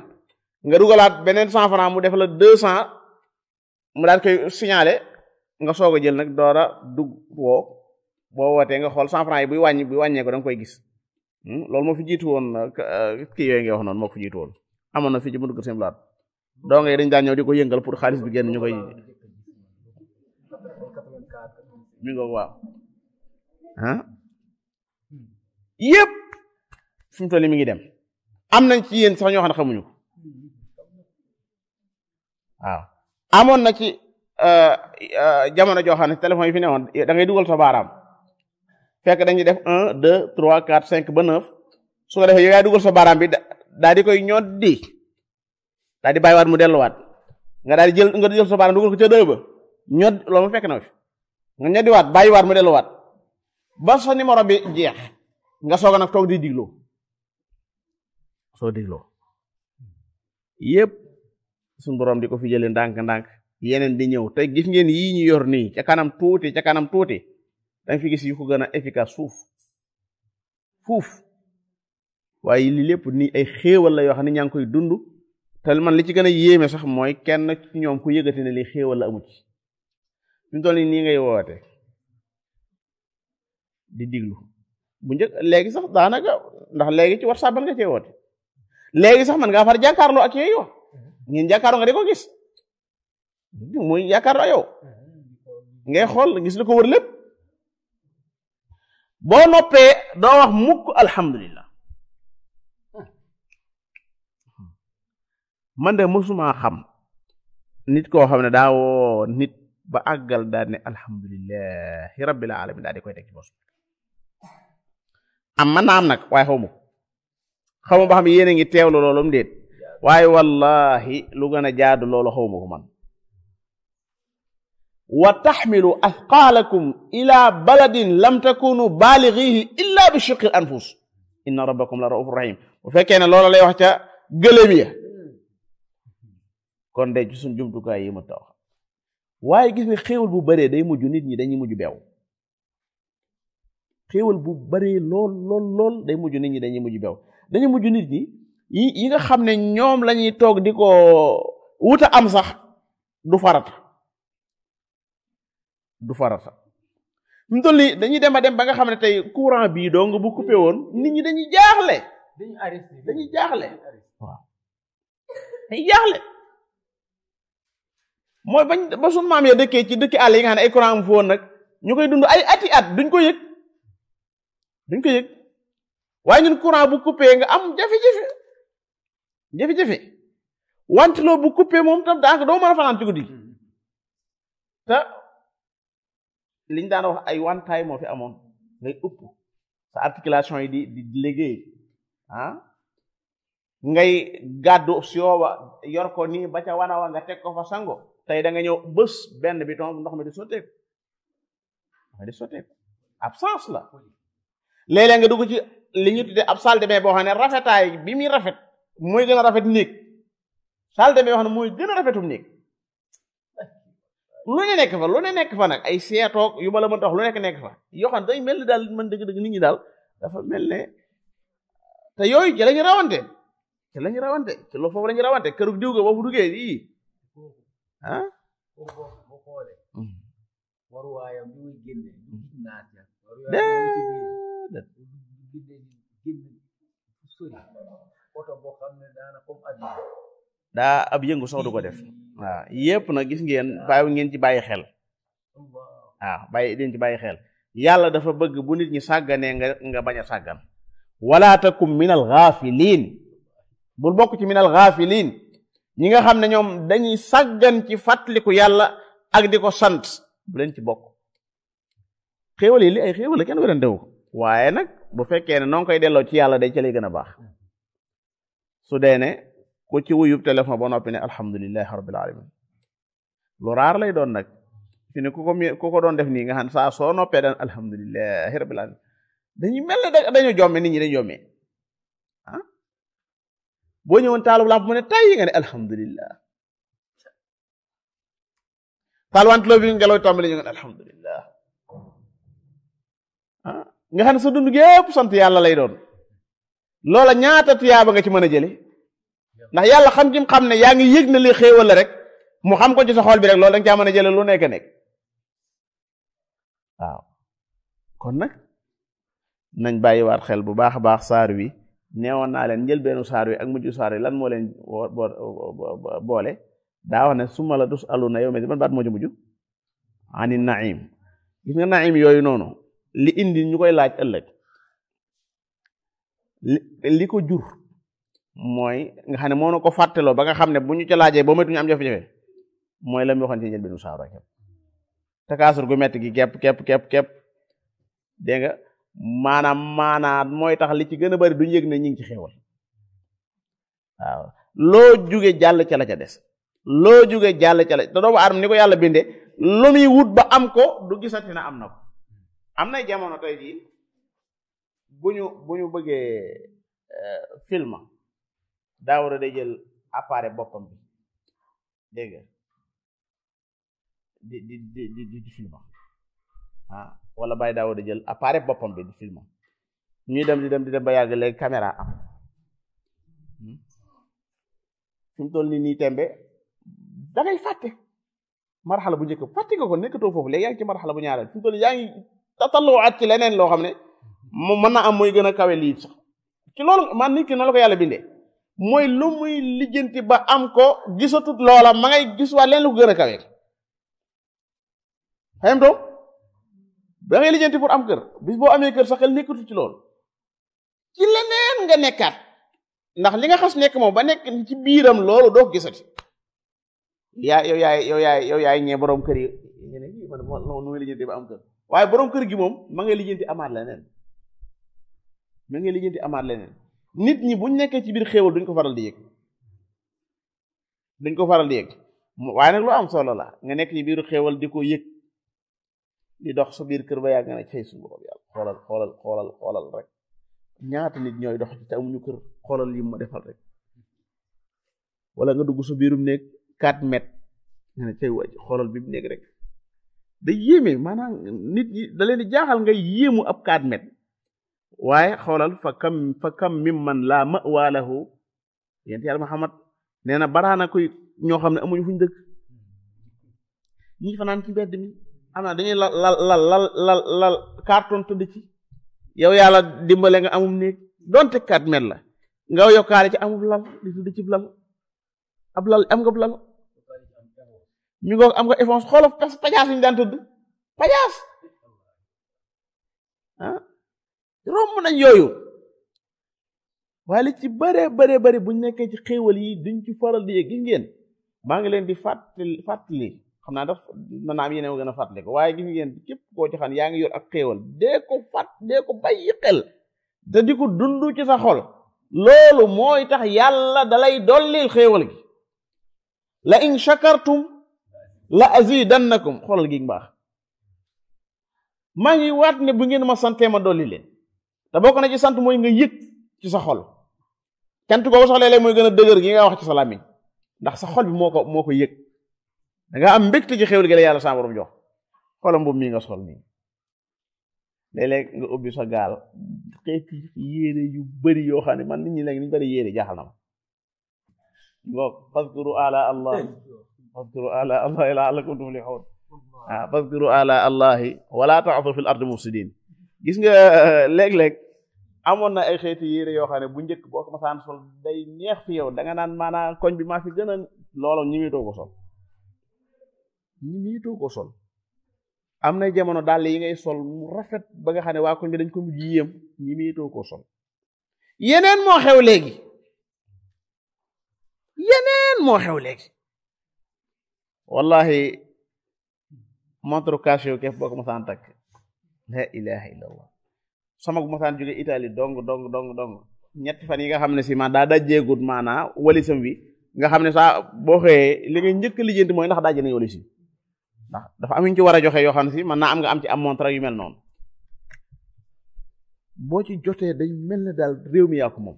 nga dugalaat beneen 100 francs mu def la 200 mu daal koy signalé nga soog a jël nag doora dugg boo wootee nga xool 100 francs yi buy wàññee ko da nga koy gis loolu moo fi jiitu woon kii yooyu nga wax noonu moo fi jiitu woon amoon na fii ci buntu kër seen blaat doo ngay dañ daan ñëw di ko yëngal pour xaalis bi génn ñu koy mi ngoog waaw yépp fi mu toll mi ngi dem am nañ ci yéen sax ñoo xam ne xamuñu ko waaw amoon na ci jamono joo xam ne téléphone yi fi newoon da ngay dugal sa baaraam fekk dañuy def 1 2 3 4 5 ba 9 su ko defee yow yaay dugal sa baaraam bi daal di koy ñoddi daal di bàyyiwaat mu delluwaat nga daal di jël sa baaraam dugal ko ca 2 ba ñod loolu mu fekk na fi nga ñoddiwaat bàyyiwaat mu delluwaat ba sa numéro bi jeex nga soog a nag toog di digloo yépp suñu borom di ko fi jëlee ndànk-ndànk yeneen di ñëw te gis ngeen yii ñu yor nii ca kanam tuuti danga fi gis yu ko gën a efficace fuuf waaye li lépp ni ay xéewal la yoo xam ne ñaa ngi koy dund te man li ci gën a yéeme sax mooy kenn ci ñoom ku yëgati ne li xéewal la amu ci ñu toll nii ngay woote di diglu bu njëkk léegi sax daanaka ndax léegi ci WhatsApp nga cee woote léegi sax man ngaa far jàkkaarloo ak yooyu ngeen jàkkaarloo nga di ko gis muy jàkkaarloo yow ngay xool gis li ko wër lépp boo noppee doo wax mukk alhamdulillah man de mësuma xam nit koo xam ne daa woo nit ba àggal daal ne alhamdulillahi rabbil alamin daal di koy teg ci bos am man naa am nag waaye xaw ma ba xam yéen a ngi teewlu loolu mu déet waaye wallahi lu gën a jaadu loolu xaw ma ko man wa taxmilu athqaalakum ila baladin lam takunu baalighihi illa bi shiqqi al anfus inna rabbakum la raufur rahim bu fekkee ne loolu lay wax ca gëléem ya kon de ci suñ jumtukaay yi ma taw waaye gis nga xéewal bu bëree day mujj nit ñi dañuy mujj beew xéewal bu bëree lool day mujj nit ñi dañuy mujj beew dañuy mujj nit ñi yi nga xam ne ñoom lañuy toog di ko wuta am sax du farata mu toll nii dañuy dem a dem ba nga xam ne tey courant bii dong bu coupé woon nit ñi dañuy jaaxle waaw dañuy jaaxle mooy ba sunu maam ya dëkkee ci dëkki àll yi nga xam ne ay courant am foon nag ñu koy dund ay ati at duñ ko yëg waaye ñun courant bu coupé nga am jafe-jafe wantiloo bu coupé moom tam daanaka doo mën a fanaan ci guddi te liñ daan wax ay wantaay moo fi amoon ngay upp sa articulation yi di liggéey ngay gàddu siyooba yor ko nii ba ca wana wa nga teg ko fa sango tey da nga ñëw bés benn bi tom ndox mi di sotteeku absence la léeg-léeg nga dugg ci li ñu tuddee ab salle de bain boo xam ne rafetaay bi muy rafet mooy gën a rafet néeg salle de bain boo xam ne mooy gën a rafetum néeg lu ne nekk fa nag ay seetoog yu ma la mënta wax lu nekk fa yoo xam ne day mel ni daal man dëgg-dëgg nit ñi daal dafa mel ne te yooyu ci lañu rawante ci loolu foofu lañu rawante kërug diw ga boo fu duggee yii waruwaayam bi muy génne oto boo xam ne daana comme avion daa ab yëngu sax du ko def waaw yépp nag gis ngeen ngeen ci bàyyi xel xel yàlla dafa bëgg bu nit ñi sàgganee nga bañ a sàggan wala takum minal ghafilin bul bokk ci minal ghafilin ñi nga xam ne ñoom dañuy sàggan ci fàttaliku yàlla ak di ko sant bu leen ci bokk xéewal yi li ay xéewal la kenn werantewu waaye nag bu fekkee ne noo koy delloo ci yàlla day ca lay gën a baax su dee ne ku ci wuyub téléphone ba noppi ne alhamdulillahi rabbil alamin lu raar lay doon nag fi ne ku ko doon def nii nga xam saa soo noppee daan alhamdulillahi rabbil alamin dañuy mel ne dañu jomme nit ñi dañu jommee boo ñëwoon taalub lamp mu ne tay nga ne alhamdulillah taalwanteloo bi ngelaw tàmbali ñu nga ne alhamdulillah nga xam ne sa dund gépp sant yàlla lay doon loola ñaata tuyaaba nga ci mën a jële ndax yàlla xam ne yaa ngi yëg na li xéewal la rek mu xam ko ci sa xol bi rek loolu danga caa mën a jële lu nekk waaw kon nag nañ bàyyiwaat xel bu baax a baax saar wi neewoon naa leen njëlbeenu saar wi ak mujju saar wi lan moo leen boole daa wax ne summa la tusaluna yow ban baat moo ci mujj ani naim gis nga naim yooyu noonu li indi ñu koy laaj ëllëg li ko jur mooy nga xam ne moo na ko fàtteloo ba nga xam ne bu ñu ca laajee boo metuñu am jafe-jafe mooy la mu waxoon ci njëlbeenu saar rek takaasur gu metti gi képp dégg nga maanaam mooy tax li ci gën a bari duñu yëg ne ñu ngi ci xéewal waaw loo jóge jàll ca la ca des te doomu aadama ni ko yàlla bindee lu muy wut ba am ko du gisati na am na ko am nay jamono tey jii bu ñu bëggee film daawara day jël appareil boppam bi dégg nga di film wala Baye Daouda jël appareil boppam bi di film ñuy dem di dem ba yàgg léegi caméra am fi mu toll nii tembe da ngay fàtte marxala bu njëkk fàtte nga ko nekkatoo foofu léegi yaa ngi ci marxala bu ñaareel fi mu toll nii yaa ngi tatalluwaat ci leneen loo xam ne moom mën naa am mooy gën a kawe lii sax ci loolu man nit ki na la ko yàlla bindee mooy lu muy lijjanti ba am ko gisatut loola ma ngay gis waa leen lu ko gën a kawe xam nga da ngay lijjanti pour am kër bis boo amee kër sax xel nekkatut ci loolu ci leneen nga nekkaat ndax li nga xas nekk moom ba nekk ci biiram loolu doo ko gisati yow yaay ñee borom kër yi man nu muy lijjanti ba am kër waaye borom kër gi moom ma ngay lijjanti amaat leneen nit ñi buñ nekkee ci biir xéewal duñ ko faral di yëg waaye nag lu am solo la nga nekk ci biir xéewal di ko yëg di dox sa biir kër ba yàgg nga ne cay suñu borom yàlla xoolal rek ñaata nit ñooy dox ci te amuñu kër xoolal li ma defal rek wala nga dugg sa biirum néeg 4 mètres nga ne cay wàcc xoolal bi mu néeg rek day yéeme maanaam nit ñi da leen di jaaxal ngay yéemu ab 4 mètres waaye xoolal fa kam mimman laa ma'waa lahu yent yàlla Muhammad nee na baraana koy ñoo xam ne amuñu fuñ dëkk ñi fanaan ci mbedd mi am na dañuy lal carton tëdd ci yow yàlla dimbale nga amum néeg donte 4 mètres la nga yokkaale ci amub lal di tëdd ci lal ab lal am nga lal mi ngoog am nga éponge xoolal pajaas yi ñu daan tëdd pajaas romb nañ yooyu waaye li ci bari buñ nekkee ci xéewal yi duñ ci faral di yëg gis ngeen maa ngi leen di fàttali xam naa daf na am yeneen gën a fàttali ko waaye gis ngeen képp koo ci xam yaa ngi yor ak xéewal dee ko bàyyi xel te di ko dund ci sa xol loolu mooy tax yàlla dalay dollil xéewal gi la in shakartum la azidannakum xoolal gi mbaax maa ngi waat ne bu ngeen ma santee ma dolli leen te bokk na ci sant mooy nga yëg ci sa xol cant ko sax léeg-léeg mooy gën a dëgër gi nga wax ci sa làmmiñ ndax sa xol bi moo ko yëg da nga am mbégte ci xéwal gi la yàlla sa borom jox xoolal mbubb mii nga sol nii léeg-léeg nga ubbi sa gaal xeeti yére yu bari yoo xam ne man nit ñi léegi niñ bari yére jaaxal na ma ngoog fazkuru ala allahi la'allakum tuflihun fazkuru ala allahi wala ta'thu fil ardi mufsidin gis nga léeg-léeg amoon na ay xeeti yére yoo xam ne bu njëkk boo ko masaan sol day neex fi yow da nga naan maanaam koñ bi maa fi gën a loolu ñi miitoo ko sol am na jamono dàll yi ngay sol mu rafet ba nga xam ne waa koñ bi dañ ko mujj yéem ñi miitoo ko sol yeneen moo xew léegi wallahi montre Casio keef boo ko masaan takk la ilaha illallah sama bu masaan jóge Italie dong ñetti fan yi nga xam ne si ma daa dajjeegut maanaa walisam wi nga xam ne saa boo xëyee li nga njëkk lijjanti mooy ndax dajje nañ walis yi ndax dafa am ñu ci war a joxe yoo xam ne si man naa am nga am ci am montre yu mel noonu boo ci jotee dañ mel ne daal réew mi yaa ko moom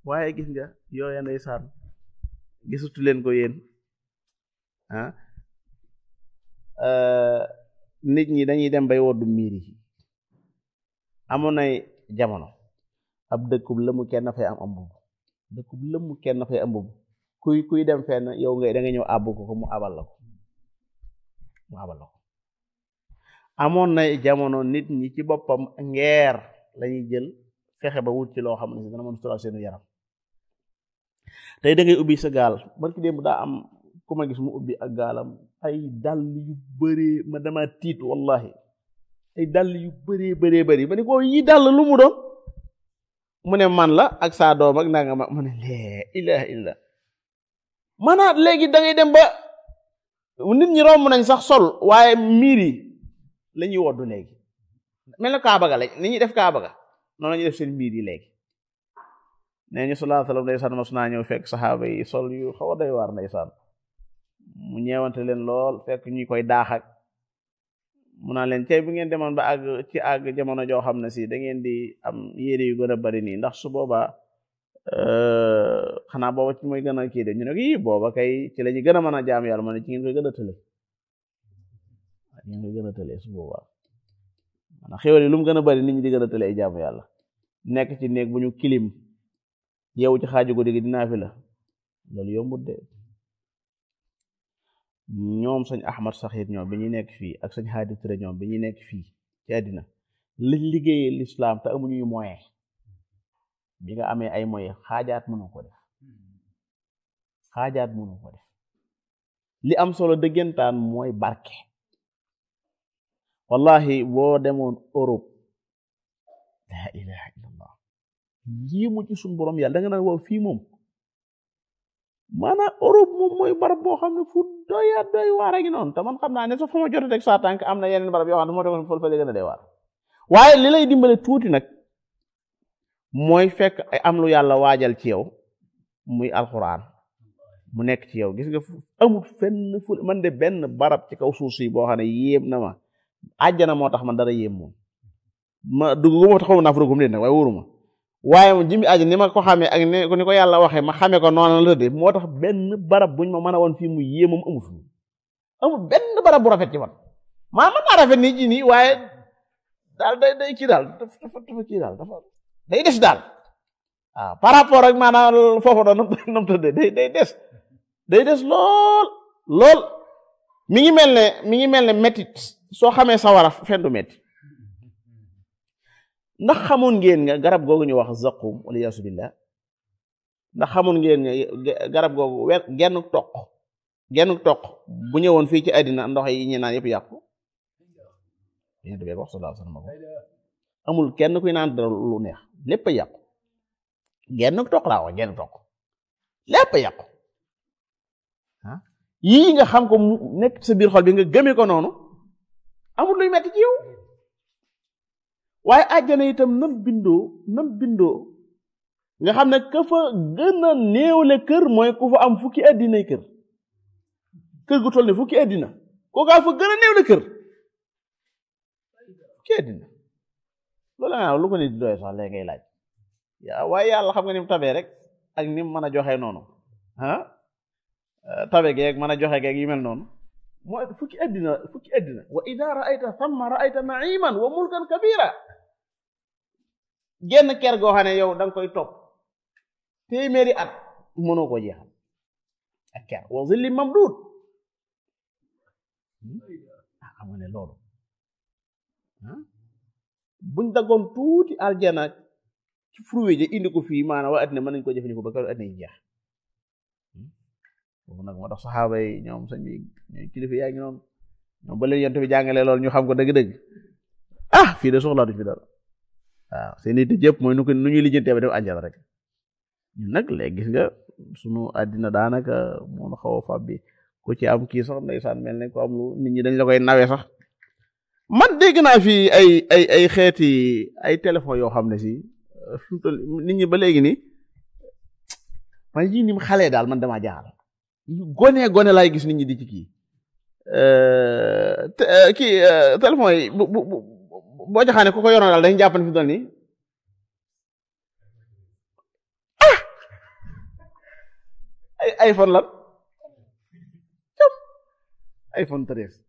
waaye gis nga yooya ndeysaan gisatu leen ko yéen nit ñi dañuy dem bay woddu miir yi amoon nay jamono ab dëkkub lëmu kenn fay am mbubb dëkkub lëmu kenn fay am mbubb kuy dem fenn yow da nga ñëw àbb ko mu abal la ko amoon nay jamono nit ñi ci boppam ngeer lañuy jël fexe ba wut ci loo xam ne si dana mën sural seenu yaram tey da ngay ubbi sa gaal barki démb daa am ku ma gis mu ubbi ak gaalam ay dàll yu bëree ma dama tiit wallahi ay dàll yu bëree ba ni ko yi dàll lu mu doon mu ne man la ak saa doom ak nanga ma ne laa ilaha illa maanaam léegi da ngay dem ba nit ñi romb nañ sax sol waaye miir yi la ñuy woddu léegi mel na kaaba ga la ni ñuy def kaaba ga noonu la ñuy def seen miir yi léegi nee ñu sallallahu alayhi wa sallam ndeysaan mas naa ñëw fekk saxaaba yi sol yu xaw a doy waar ndeysaan mu ñeewante leen lool fekk ñuy koy daaxak mu naa leen tey bu ngeen demoon ba àgg jamono joo xam ne si da ngeen di am yére yu gën a bari nii ndax su boobaa xanaa booba ci mooy gën a kii de ñu ne kii booba kay ci la ñu gën a mën a jaam yàlla ma ne ci ngeen koy gën a tële su boobaa maanaam xéwal yi lu mu gën a bari nit ñi di gën a tële ay jaamu yàlla nekk ci néeg bu ñu kilim yow ci xaaju guddi gi dinaa fi la loolu yombut de ñoom sëñ Ahmad Saxiir ñoom bi ñuy nekk fii ak sëñ Haadi Ture ñoom bi ñuy nekk fii ci àddina liñ liggéeyee l'islam te amuñuy moyen bi nga amee ay moyen xaajaat mënu ko def li am solo dëggantaan mooy barke wallahi boo demoon Europe la ilaha illallah yéemu ci suñu borom yàlla da nga naan waaw fii moom maanaam Europe moom mooy barab boo xam ne fu doy waar a ngi noonu te man xam naa ne sax fa ma jot a teg saa tànk am na yeneen barab yoo xam ne moo tax fol fale gën a doy waar waaye li lay dimbale tuuti nag mooy fekk am lu yàlla waajal ci yow muy alxuraan mu nekk ci yow gis nga amul fenn fu man de benn barab ci kaw suuf si boo xam ne yéem na ma àjjana moo tax man dara yéem moom ma dugguma taxaw naa fa dugum de nag waaye wóoruma waaye moom jimi àjjana ni ma ko xamee ak ni ko yàlla waxee ma xamee ko noonu la de moo tax benn barab buñ ma mën a woon fii mu yéem moom amul benn barab bu rafet ci man maa mën naa rafet nii ci nii waaye daal day kii daal dafa kii daal dafa day des daal waaw par rapport ak maanaam foofu doon nam tëddee day des lool mi ngi mel ne mettit soo xamee sawara fendu metti ndax xamoon ngeen nga garab googu ñu wax zaqum wala yaasu billah ndax xamoon ngeen nga garab googu genn toq bu ñëwoon fii ci àddina ndox yi ñu naan yëpp yàqu yéen dafay wax sallallahu alayhi wasallam amul kenn kuy naan dara lu neex lépp a yàqu genn toq laa wax genn toq lépp a yàqu ah yii nga xam ko mu nekk sa biir xol bi nga gëmee ko noonu amul luy metti ci yow waaye àjjana itam nam bindoo nga xam ne ka fa gën a néewle kër mooy ku fa am fukki àddinay kër gu toll ne fukki àddina kookaa fa gën a néewle kër fukki àddina loolu nga lu ko nit di doy sax léegi ngay laaj waaye yàlla xam nga ni mu tabee rek ak ni mu mën a joxe noonu tabe geeg mën a joxe geeg yu mel noonu mooy fukki àddina wa idha ra'ayta thamma ra'ayta na'iman wa mulkan kabira genn ker goo xam ne yow da nga koy topp téeméeri at mënoo ko jeexal ak ker wa zilli mamdud xam nga ne loolu buñ daggoon tuuti aljana ci fruit ji indi ko fii maanaam waa àddina mën nañu ko jëfandikoo ba kër àddina yi jeex boobu nag moo tax saxaaba yi ñoom sañ bi ñooy kilifa yaa ngi noonu ñoom ba leen yonent bi jàngalee loolu ñu xam ko dëgg-dëgg fii de soxlaatu fi dara waaw seen nit jëpp mooy nu ñuy lijjantee ba def àjjana rek ñun nag léegi gis nga sunu àddina daanaka moom xaw a fab bi ku ci am kii sax ndeysaan mel ne ko am lu nit ñi dañ la koy nawee sax man dégg naa fi ay xeeti ay téléphone yoo xam ne si nit ñi ba léegi ni man yi nim xalee daal man damaa jaaxal gone laay gis nit ñi di ci kii téléphone yi boo jaxaane ku ko yoroon daal dañu jàpp ne fi doon nii ay iPhone lan iPhone 13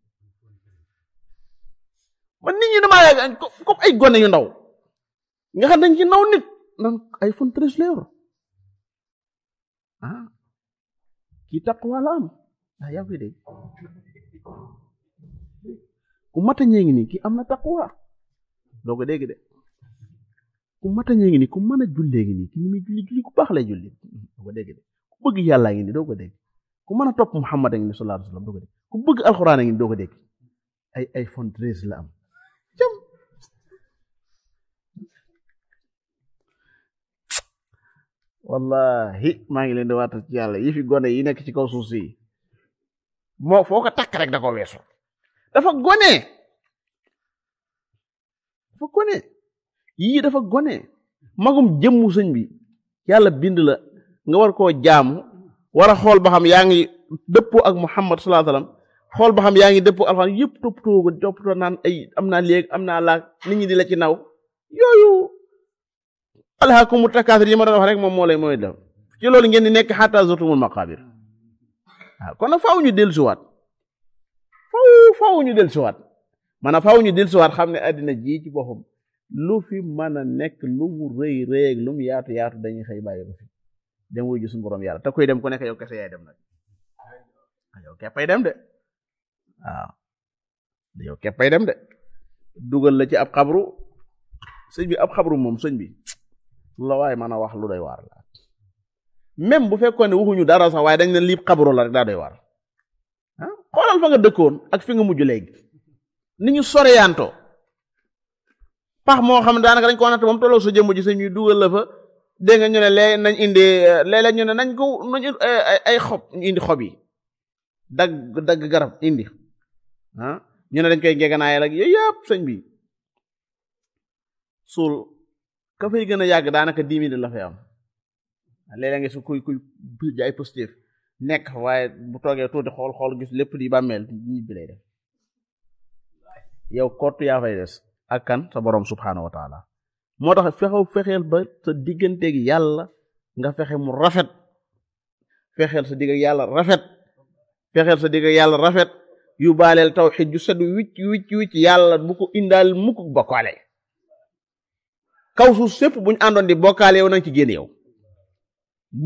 man nit ñi damaa yàgg comme ay gone yu ndaw nga xam dañ ci naw nit nan iPhone 13 la yor kii taqwa la am yaa ngi dégg ku matañee ngi nii kii am na taqwa doo ko dégg de ku matañee ngi nii ku mën a jullee ngi nii ki ni muy julli ku baax lay julli doo ko dégg de ku bëgg yàllaa ngi nii doo ko dégg ku mën a topp Muhammad a ngi nii sallallahu alayhi wasallam doo ko dégg ku bëgg alxuraan a ngi nii doo ko dégg ay iPhone 13 la am jam wallahi maa ngi leen di waatal ci yàlla yi fi gone yi nekk ci kaw suuf si moo foo ko takk rek da ko weesu dafa gone yii dafa gone magum jëmmu sëñ bi yàlla bind la nga war koo jaamu war a xool ba xam yaa ngi dëppoo ak Muhammad sallallahu alayhi wasallam xool ba xam yaa ngi dëppoo alxuraan yëpp toppatoo naan ay am naa léegi am naa laag nit ñi di la ci naw yooyu alhaakumu takaasur yi ma doon wax rek moom mooy def ci loolu ngeen di nekk xataa zurtumul maqaabir waaw kon nag faaw ñu dellusiwaat faaw ñu dellusiwaat maanaam faaw ñu dellusiwaat xam ne àddina ji ci boppam lu fi mën a nekk lu mu rëy rëy ak lu mu yaatu yaatu dañuy xëy bàyyi ko fi dem wuy ji suñu borom yàlla te koy dem ku nekk yow kese yaay dem nag yow keppay dem de waaw yow keppay dem de dugal la ci ab xabru sëñ bi ab xabru moom sëñ bi lu la waaye mën a wax lu doy waar la même bu fekkoon ne waxuñu dara sax waaye dañ ne lii xabru la rek daa doy waar ah xoolal fa nga dëkkoon ak fi nga mujj léegi ni ñu soreyaantoo pax moo xam ne daanaka dañ ko natt moom tolloo sa jëmm ji sëñ bi dugal la fa dégg nga ñu ne léegi nañ indi léeg-léeg ñu ne nañ ay xob ñu indi xob yi dagg garab indi ah ñu ne dañ koy ngeganaayal ak yooyu yëpp sëñ bi suul ka fay gën a yàgg daanaka 10 minutes la fay am léeg-léeg nga su kuy jaay positif nekk waaye bu toogee tuuti xool gis lépp di bàmmeel ñibbi lay def yow kottu yaa fay des ak kan sa borom subhaanahu wa taala moo tax fexeel ba sa digganteeg yàlla nga fexe mu rafet fexeel sa digg ak yàlla rafet fexeel sa digg ak yàlla rafet yu baaleel tawxiid ju set wicc yàlla bu ko indaal mukk bokkaale kaw suuf sépp buñ àndoon di bokkaale yow nang ci génn yow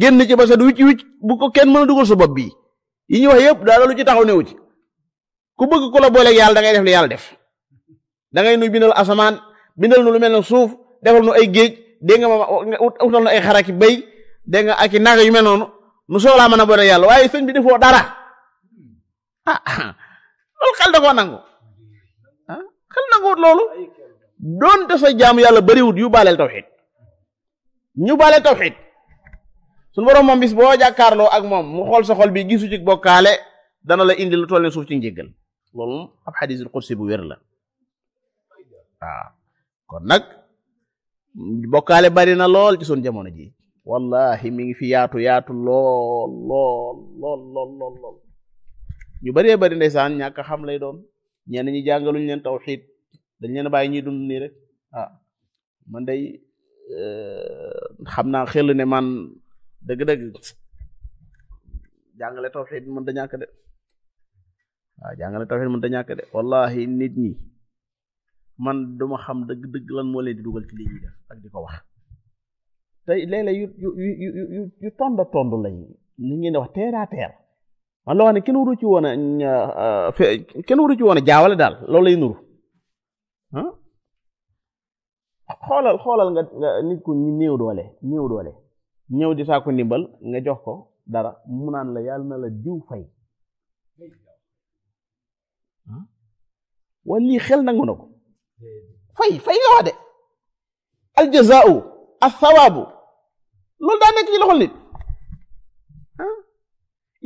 génn ci ba set wicc bu ko kenn mën a dugal sa bopp bii yi ñuy wax yëpp daal lu ci taxaw newu ci ku bëgg ku la booleeg yàlla da ngay def li yàlla def da ngay nuy bindal asamaan bindal nu lu mel ne suuf defal nu ay géej dégg nga ma utal nu ay xaraki béy dégg nga ak i naga yu mel noonu nu soolaa mën a boole yàlla waaye sëñ bi defoo dara loolu xel da koo nangu xel nanguwut loolu doonte sa jaamu yàlla bariwut yu baaleel tawxiid ñu baaleel tawxiid suñu borom moom bis boo jàkkaarloo ak moom mu xool sa xol bi gisu ci bokkaale dana la indi lu toll ne suuf ci njéggal loolu moom ab xadiisul qudsi bu wér la waaw kon nag bokkaale bari na lool ci sun jamono ji wallahi mi ngi fi yaatu lool ñu bëree bari ndeysaan ñàkk xam lay doon ñenn ñi jàngaluñ leen tawxiid dañ leen bàyyi ñuy dund nii rek man day xam naa xel ne man dëgg-dëgg jàngale tawxiid mën da ñàkk de jàngale tawxiid mën da ñàkk de wallahi nit ñi man duma xam dëgg lan moo leen di dugal ci li ñuy def ak di ko wax tey léeg-léeg yu tonda lañ li ngeen di wax terre à terre man loo xam ne kenn waru ci woon a jaawale daal loolu lay nuru xoolal nga nit ku néew doole ñëw di saako ndimbal nga jox ko dara mu naan la yàlla na la diw fay wala lii xel nangu na ko fay nga wax de al jazaa'u as-sawaabu loolu daa nekk ci loxol nit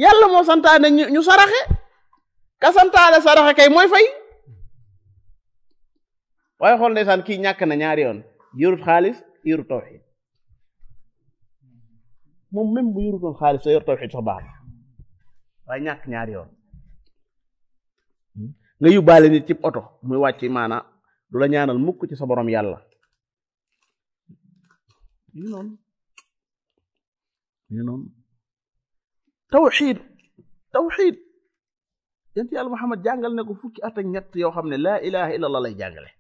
yàlla moo santaane ñu saraxe ka santaane saraxe kay mooy fay waaye xool ndeysaan kii ñàkk na ñaari yoon yorut xaalis yorut tawxiid moom même bu yorutoon xaalis sa yor tawxiid sax baax na waaye ñàkk ñaari yoon nga yóbbaale nit ci oto muy wàcc maana du la ñaanal mukk ci sa borom yàlla ñu noonu tawxiid yent yàlla Muhammad jàngal ne ko fukki at ak ñett yoo xam ne laa ilaha illallah lay jàngale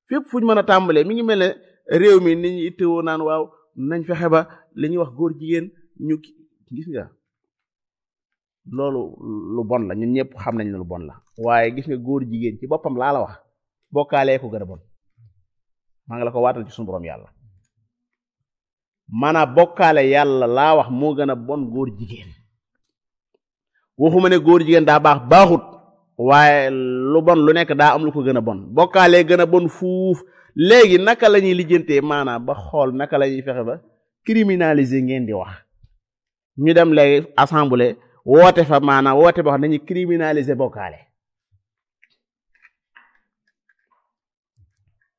fépp fuñ mën a tàmbalee mi ngi mel ne réew mi nit ñi ittewoo naan waaw nañ fexe ba li ñuy wax góor jigéen ñu gis nga loolu lu bon la ñun ñëpp xam nañ ne lu bon la waaye gis nga góor jigéen ci boppam laa la wax bokkaalee ko gën a bon maa ngi la ko waatal ci suñu borom yàlla maanaam bokkaale yàlla laa wax moo gën a bon góor jigéen waxuma ne góor jigéen daa baaxut waaye lu bon lu nekk daa am lu ko gën a bon bokkaale gën a bon fuuf léegi naka la ñuy lijjantee maanaam ba xool naka la ñuy fexe ba criminaliser ngeen di wax ñu dem léegi assemblée woote fa maanaam woote ba wax nañu criminaliser bokkaale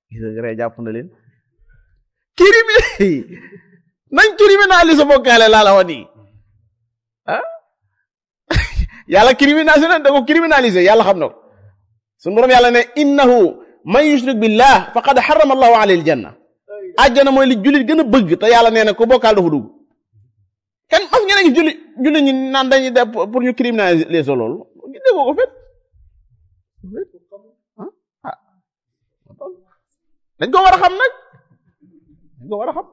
gis nga rek jàpp na leen nañ criminaliser bokkaale laa la wax nii yàlla criminaliser na da ko criminaliser yàlla xam na ko suñu borom yàlla ne innahu man yushrik billah faqad harrama allahu alayhi aljanna àjjana mooy li jullit gën a bëgg te yàlla nee na ku bokkaal dafa dugg kenn mas ngeen a gis jullit ñi naan dañuy def pour ñu criminaliser loolu gi déggoo ko fet dañ ko war a xam nag dañ ko war a xam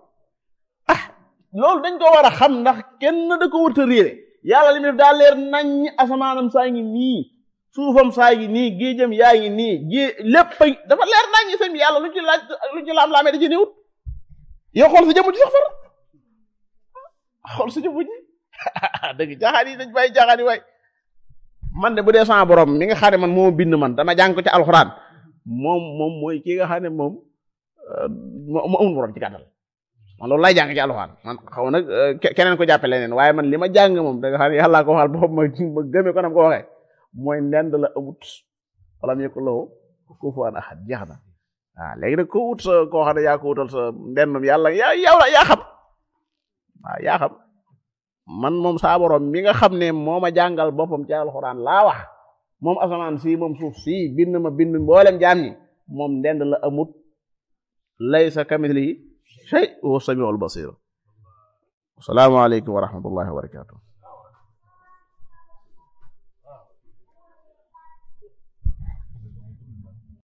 loolu dañ ko war a xam ndax kenn da ko wërta réere yàlla li mu def daa leer nañ asamaanam saa ngi nii suufam saa ngi nii géejam yaa ngi nii lépp dafa leer nañ sëñ bi yàlla lu ci laam-laamee da ci néewut yow xool sa jëmm ci sax far xool sa jëmm ji dëgg jaaxaan yi dañ bàyyi jaaxaan yi waay man de bu dee sama borom mi nga xam ne man moo bind man dama jàng ko ci alxuraan moom mooy kii nga xam ne moom mu amul borom ci gàttal man loolu lay jàng ci alxuraan man xaw nag keneen ko jàppe leneen waaye man li ma jàng moom da nga xam ne yàllaa ko waxal boppam ma gëmee ko nam ko waxee mooy ndend la amut wala mu ko loo kufuwan ahad jeex na waaw léegi nag ko wut sa koo xam ne yaa ko wutal sa ndendum yàlla yaa xam waaw yaa xam man moom saa borom mi nga xam ne moo ma jàngal boppam ci alxuraan laa wax moom asamaan si moom suuf si bind ma bind mboolem jaam ñi moom ndend la amut laysa kamithlihi shay wa samiul basir. Assalaamu alaykum wa rahmatullahi wa barakatuh.